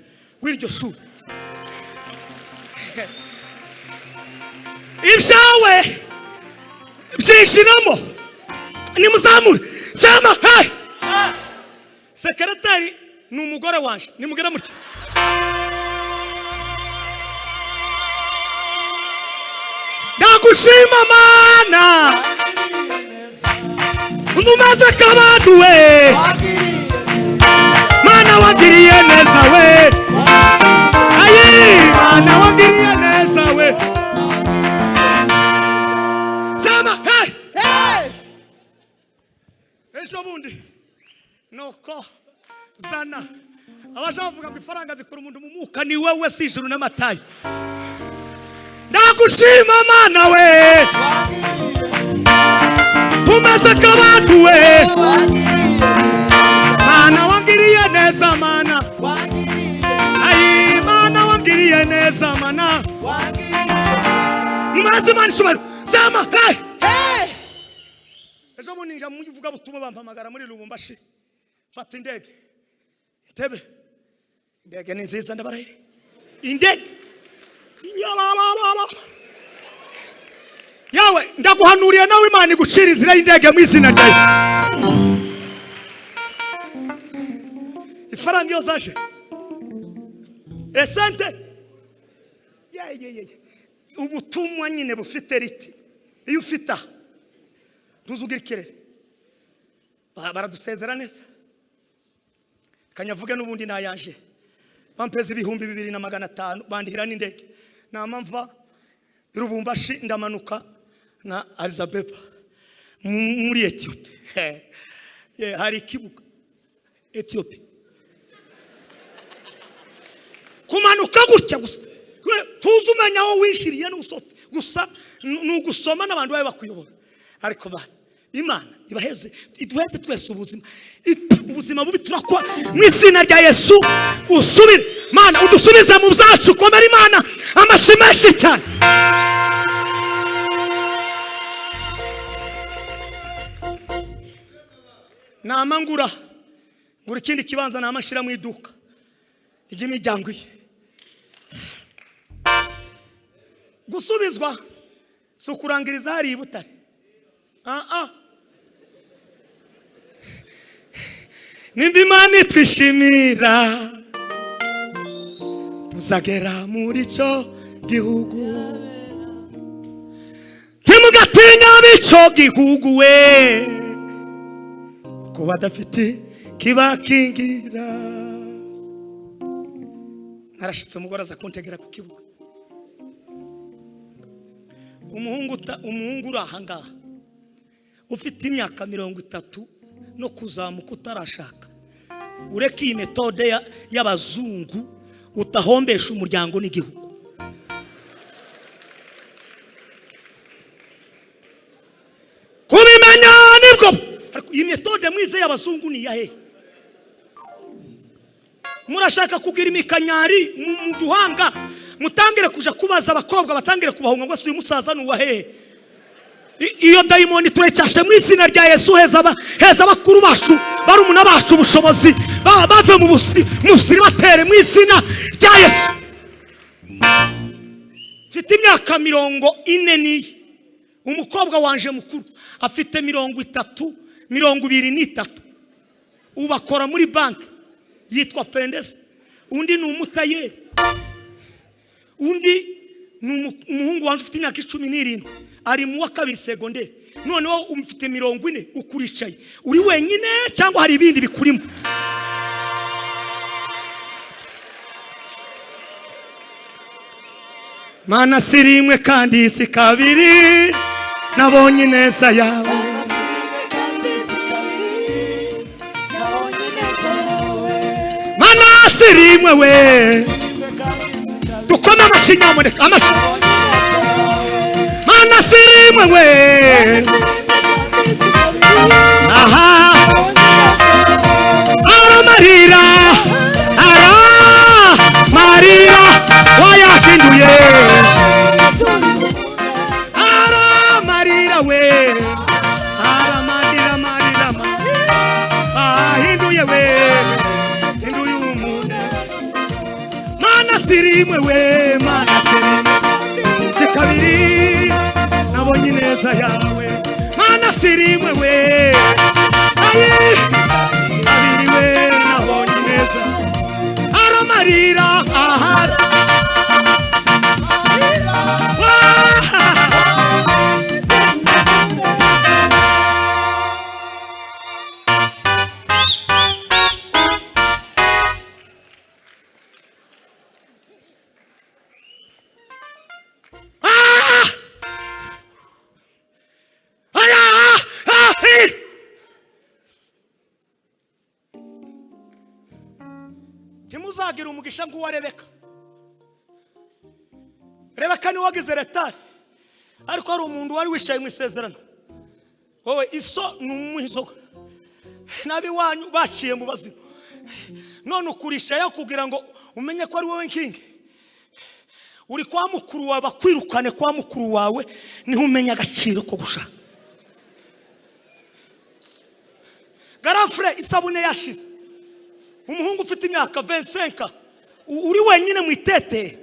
w'iryo shuri. Ibyawe byinjiramo nimuzamure sema hey! Sekretari ni umugore wanje, nimugere mutya. Ndagushima Mana ndumaze kabadu we, Mana wagiriye neza we, ayi Mana wagiriye neza we. Sema hey! Hey! Ejo bundi nuko zana abashavuga ngo ifaranga zikura umuntu mu mwuka, ni wewe si Ijuru n'Amatayo. Ndagushima Mana we, tumeze kabadu we, Mana wangiriye neza Mana, ayi Mana wangiriye neza Mana, mumaze Imana icyubahiro. Sema hey! Hey! Ejo bundi nja mu ivugabutumwa bampamagara muri Lubumbashi, fata indege Entebbe. Indege ni nziza ndabarahira, indege yalalala. Yawe ndaguhanuriye nawe Imana igucira inzira y'indege mu izina rya Yesu. Ifaranga iyo zaje esente ye ubutumwa nyine bufite riti, iyo ufite aha ntuzugira ikirere. Baradusezera neza kanyavuge n'ubundi nayaje bampeza 2500 bandihira n'indege. Nama mva Lubumbashi ndamanuka na Addis Ababa muri Ethiopia. Hari ikibuga Ethiopia kumanuka gutya gusa tuzi umenya aho wishiriye n'usotse gusa nugusoma n'abantu bawe bakuyobora. Ariko bana Imana ibaheze iduheze twese ubuzima, ubuzima bubi turakwa mu izina rya Yesu. Usubire Mana udusubize mu byacu, komera Imana amashyi menshi cyane. Nama ngura ikindi kibanza, nama nshira mu iduka ry'imiryango ye. Gusubizwa si ukurangiriza hari i Butare. Nimba Imana itwishimira tuzagera muri cyo gihugu, ntimugatinya b'icyo gihugu we, kuko badafite kibakingira. Narashitse umugore aza kuntegera ku kibuga. Umuhungu uri aha ngaha ufite imyaka 30 no kuzamuka utarashaka, ureke iyi metode y'abazungu utahombesha umuryango n'igihugu. Kubimenya nibwo. Ariko iyi metode mwize y'abazungu ni iyahe? Murashaka kugira imikanyari mu duhanga, mutangire kuja kubaza abakobwa, batangire kubahunga ngo si uyu musaza ni uwahehe. Iyo dayimoni turecyashe mu izina rya Yesu. Heza abakuru bacu barumuna bacu ubushobozi bave mu musiri batere mu izina rya Yesu. Mfite imyaka 40 n'iyi, umukobwa wanje mukuru afite 30, 23, ubakora muri banki yitwa Pendeza, undi ni umutayeri, undi ni umuhungu wanje ufite imyaka 17 ari mu wa 2 segonderi. Noneho umfite 40 ukuricaye uri wenyine cyangwa hari ibindi bikurimo? Mana si rimwe kandi si kabiri nabonye ineza yawe, Mana sirimwe we dukome amashyi nyamuneka amashyi mana sirimwe we aha aramarira aramarira wayahinduye aramarira we aramarira marira ahinduye we hinduye umuntu mana sirimwe we mana sirimwe si kabiri nabonye ineza yawe mana sirimwe we ayi kabiri we nabonye ineza aramarira ahara Ntimuzagira umugisha nguwa Rebeka. Rebeka ni wagize retari ariko hari umuntu wari wicaye mu isezerano wowe iso ni umuhizoga nabi wanyu baciye mu bazima none ukurisha kugira ngo umenye ko ari wowe nkingi uri kwa mukuru wawe bakwirukane kwa mukuru wawe niho umenya agaciro ko gushaka. Garafure isabune yashize umuhungu ufite imyaka 25 uri wenyine mu itete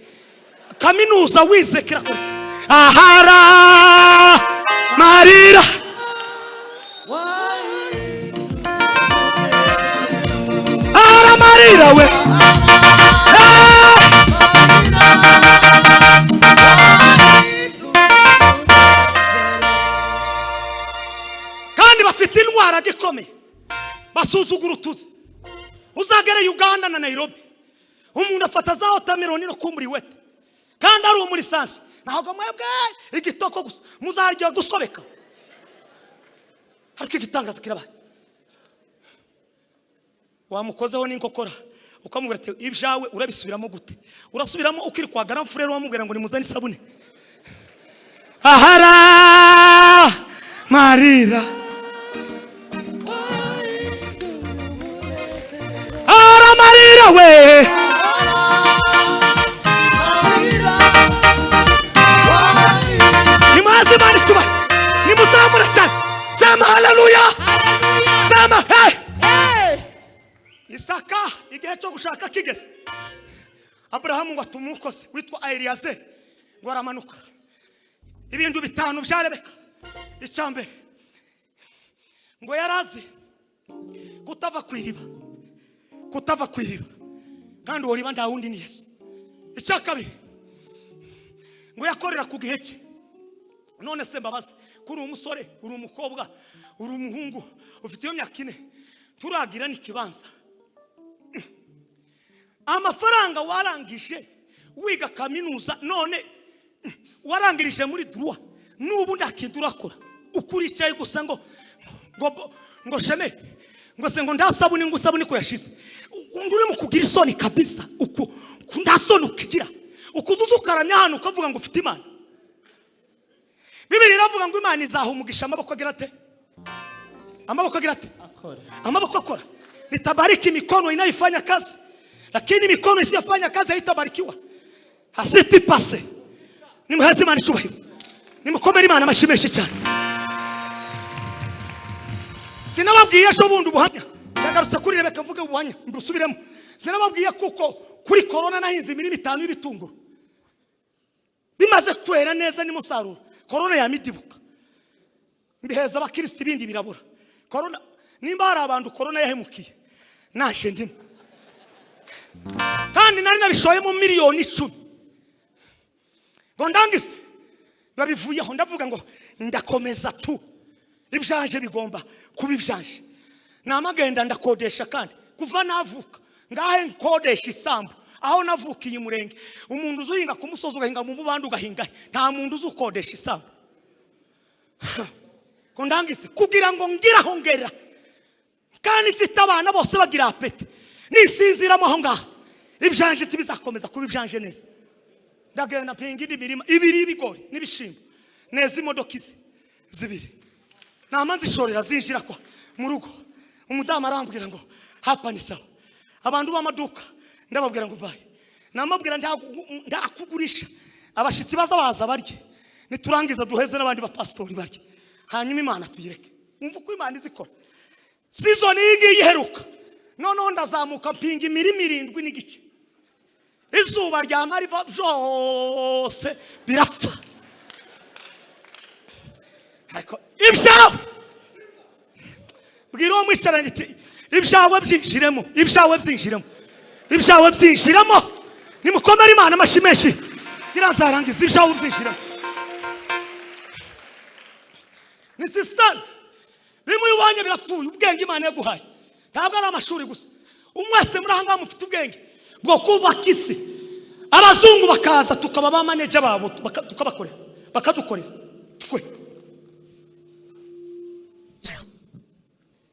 kaminuza wize kirakora ahara marira ahara marira we kandi bafite indwara gikomeye basuzugura utuzi. Uzagere Uganda na Nairobi umuntu afata za watermelon no kumburi wete kandi ari muri sansi ntabwo mwebwe igitoko gusa muzarya gusobeka ariko igitangaza kirabaye wamukozeho n'inkokora ukamubwira ati ibyawe urabisubiramo gute urasubiramo ukiri kwa grand frère wamubwira ngo nimuzane isabune ahara marira aramarira we nimuhaze Imana icyubahiro nimuzamure cyane sema haleluya sema hey. Isaka igihe cyo gushaka kigeze Aburahamu ngo atuma umukozi witwa Eliyazeri ngo aramanuka ibintu bitanu bya Rebeka. Icya mbere ngo yarazi kutava ku iriba kutava ku iriba kandi uwo riba nta wundi ni Yesu. Icya kabiri ngo yakorera ku gihe cye. None se mbabazi kuri umusore uri umukobwa uri umuhungu ufite iyo myaka 4 turagira n'ikibanza amafaranga warangije wiga kaminuza none warangirije muri droit n'ubu ndakintu urakora ukuricaye gusa ngo ngo ngo sheme ngo se ngo ndasabuni ngo usabuni ko yashize undi uri mu kugira isoni kabisa uku ndasoni ukigira ukuzuza ukaramya hano ukavuga ngo ufite Imana. Bibiri iravuga ngo Imana izaha umugisha amaboko agira ate amaboko agira ate amaboko akora. Nitabariki mikono inaifanya kazi lakini mikono isiyofanya kazi haitabarikiwa hasiti pase. Nimuhaze Imana icyubahiro nimukomere Imana amashyi cyane. Sinababwiye ejo bundi ubuhamya yagarutse kuri Rebeka mvuge ubuhamya mbusubiremo. Sinababwiye kuko kuri corona nahinze imirima 5 y'ibitunguru bimaze kwera neza n'umusaruro corona yamidibuka mbiheza abakristo ibindi birabura. Corona nimba hari abantu corona yahemukiye nashe ndimo kandi nari nabishoyemo miliyoni 10 ngo ndangize babivuyeho ndavuga ngo ndakomeza tu ibyaje bigomba kuba ibyaje namagenda ndakodesha kandi kuva navuka ngahe nkodesha isambu aho navukiye murenge umuntu uzuhinga ku musozi ugahinga mu mubandi ugahinga nta muntu uzukodesha isambu ngo ndangize kugira ngo ngiraho ngera kandi mfite abana bose bagira apeti nisinziramo aho ngaho Ibyanje tibizakomeza kuba ibyanje neza. Ndagenda mpinga indi mirima ibiri y'ibigori n'ibishimbo. Neza imodoka izi zibiri. Nama zishorera zinjira kwa mu rugo. Umudamu arambwira ngo hapa ni sawa. Abantu b'amaduka ndababwira ngo baye. Namabwira ndakugurisha. Abashitsi baza baza barye. Niturangiza duheze n'abandi bapastori barye. Hanyuma Imana tuyireke. Umva uko Imana izikora. Season iyi iheruka. Noneho ndazamuka mpinga imirima 7 n'igice. Izuba ryamara riva byose birapfa. Ariko ibyawe bwira uwo mwicaranye iti ibyawe byinjiremo, ibyawe byinjiremo, ibyawe byinjiremo. Nimukomere Imana amashyi menshi. Irazarangiza ibyawe byinjiremo. Ni system. Bimwe ubonye birapfuye, ubwenge Imana yaguhaye. Ntabwo ari amashuri gusa. Umwese muri aha ngaha mufite ubwenge bwo kubaka isi. Abazungu bakaza tukaba ba manager babo, tukabakorera, bakadukorera twe.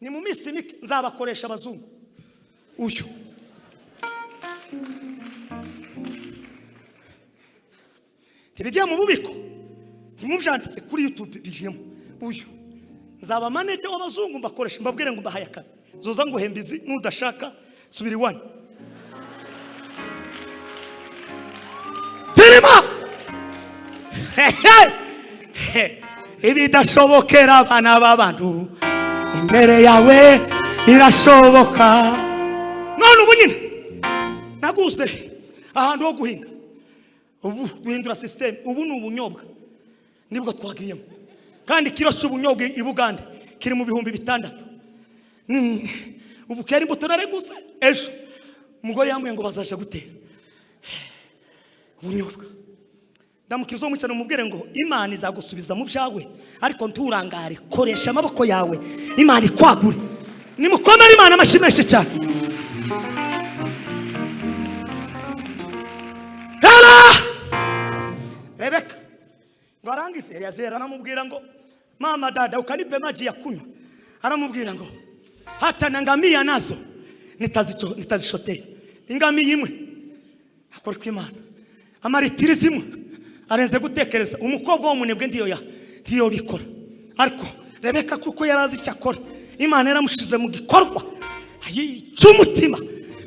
Ni mu minsi mike nzabakoresha abazungu. Uyu ntibigiye mu bubiko, ntimubyanditse kuri YouTube bijyemo. Uyu nzaba manager w'abazungu mbakoresha, mbabwire ngo mbahaye akazi. Zoza nguhemba izi, nudashaka subira iwanyu. Pirima ibidashobokera abana b'abantu imbere yawe birashoboka. None ubu nyine naguze ahantu ho guhinga, ubu guhindura system, ubu ni ubunyobwa nibwo twagiyemo. Kandi kiro cy'ubunyobwa i Bugande kiri mu 6000. Ubu kera imbuto nareguze ejo umugore yambwiye ngo bazaje gutera ubunyobwa. Ndamukizo umukino umubwire ngo Imana izagusubiza mu byawe, ariko nturangare, koresha amaboko yawe Imana ikwagure. Nimukomere Imana amashyi menshi cyane. Hera Rebeka ngo arangize, Eliyazeri aramubwira ngo mama dada ukanipe maji ya kunywa. Aramubwira ngo hata na ngamia nazo nitazishotea. Ingamiya imwe akora ko Imana amaritiri zimwe arenze gutekereza. Umukobwa w'umunebwe ndiyo bikora. Ariko Rebeka kuko yarazi icyo akora, Imana yaramushize mu gikorwa cy'umutima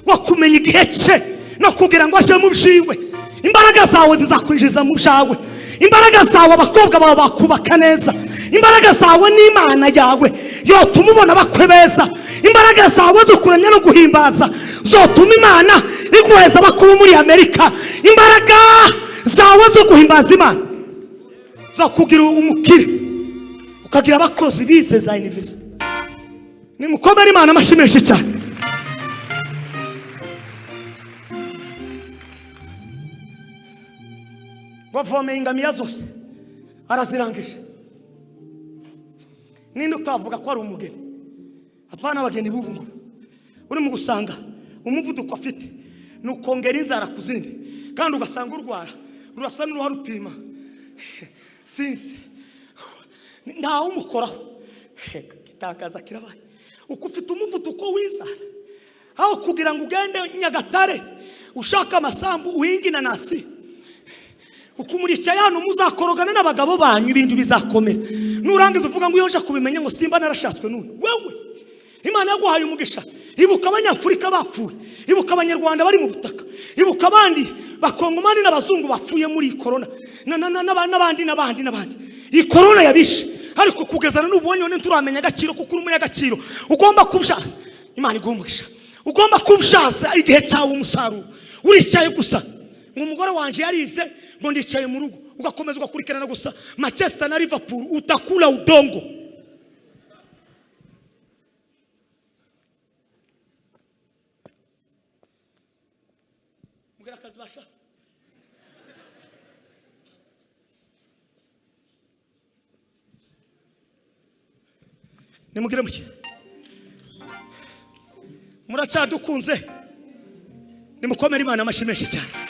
wo kumenya igihe cye no kugira ngo aje mu byiwe. Imbaraga zawe zizakwinjiza mu byawe. Imbaraga zawe abakobwa bawe bakubaka neza. Imbaraga zawe n'Imana yawe yotuma ubona bakwe beza. Imbaraga zawe zo kuramya no guhimbaza zotuma Imana iguheza bakuru muri Amerika. Imbaraga zawe zo guhimbaza Imana zo kugira umukire ukagira abakozi bize za university. Nimukomere Imana amashyi menshi cyane. Bavomeye ingamiya zose arazirangije. Ninde utavuga ko ari umugeni? Apana abageni b'ubu ngubu. Uri mu gusanga umuvuduko afite ni ukongera inzara ku zindi, kandi ugasanga urwara rurasa n'uruharupima. Sinzi ntawe umukoraho. Gitangaza kirabaye. Uko ufite umuvuduko w'inzara, aho kugira ngo ugende Nyagatare ushaka amasambu uhinge inanasi, ukumurica hano muzakorogana n'abagabo banyu ibintu bizakomera. Nurangiza uvuga ngo iyo nje kubimenya ngo simba narashatswe n'uyu. Wewe Imana yaguhaye umugisha. Ibuka abanyafurika bapfuye, ibuka abanyarwanda bari mu butaka, ibuka abandi bakongomani n'abazungu bapfuye muri corona n'abandi n'abandi n'abandi. Iyi corona yabishe, ariko kugeza n'ubu none turamenya agaciro kuko uri umunyagaciro. Ugomba kubya Imana iguha umugisha, ugomba kubyaza igihe cyawe umusaruro. Uricaye gusa ngo umugore wanje yarize ngo ndicaye mu rugo, ugakomeza ugakurikirana gusa Manchester na Liverpool, utakula udongo. Mugira akazi basha. Nimugire muke. Muracadukunze. Nimukomere Imana amashyi menshi cyane.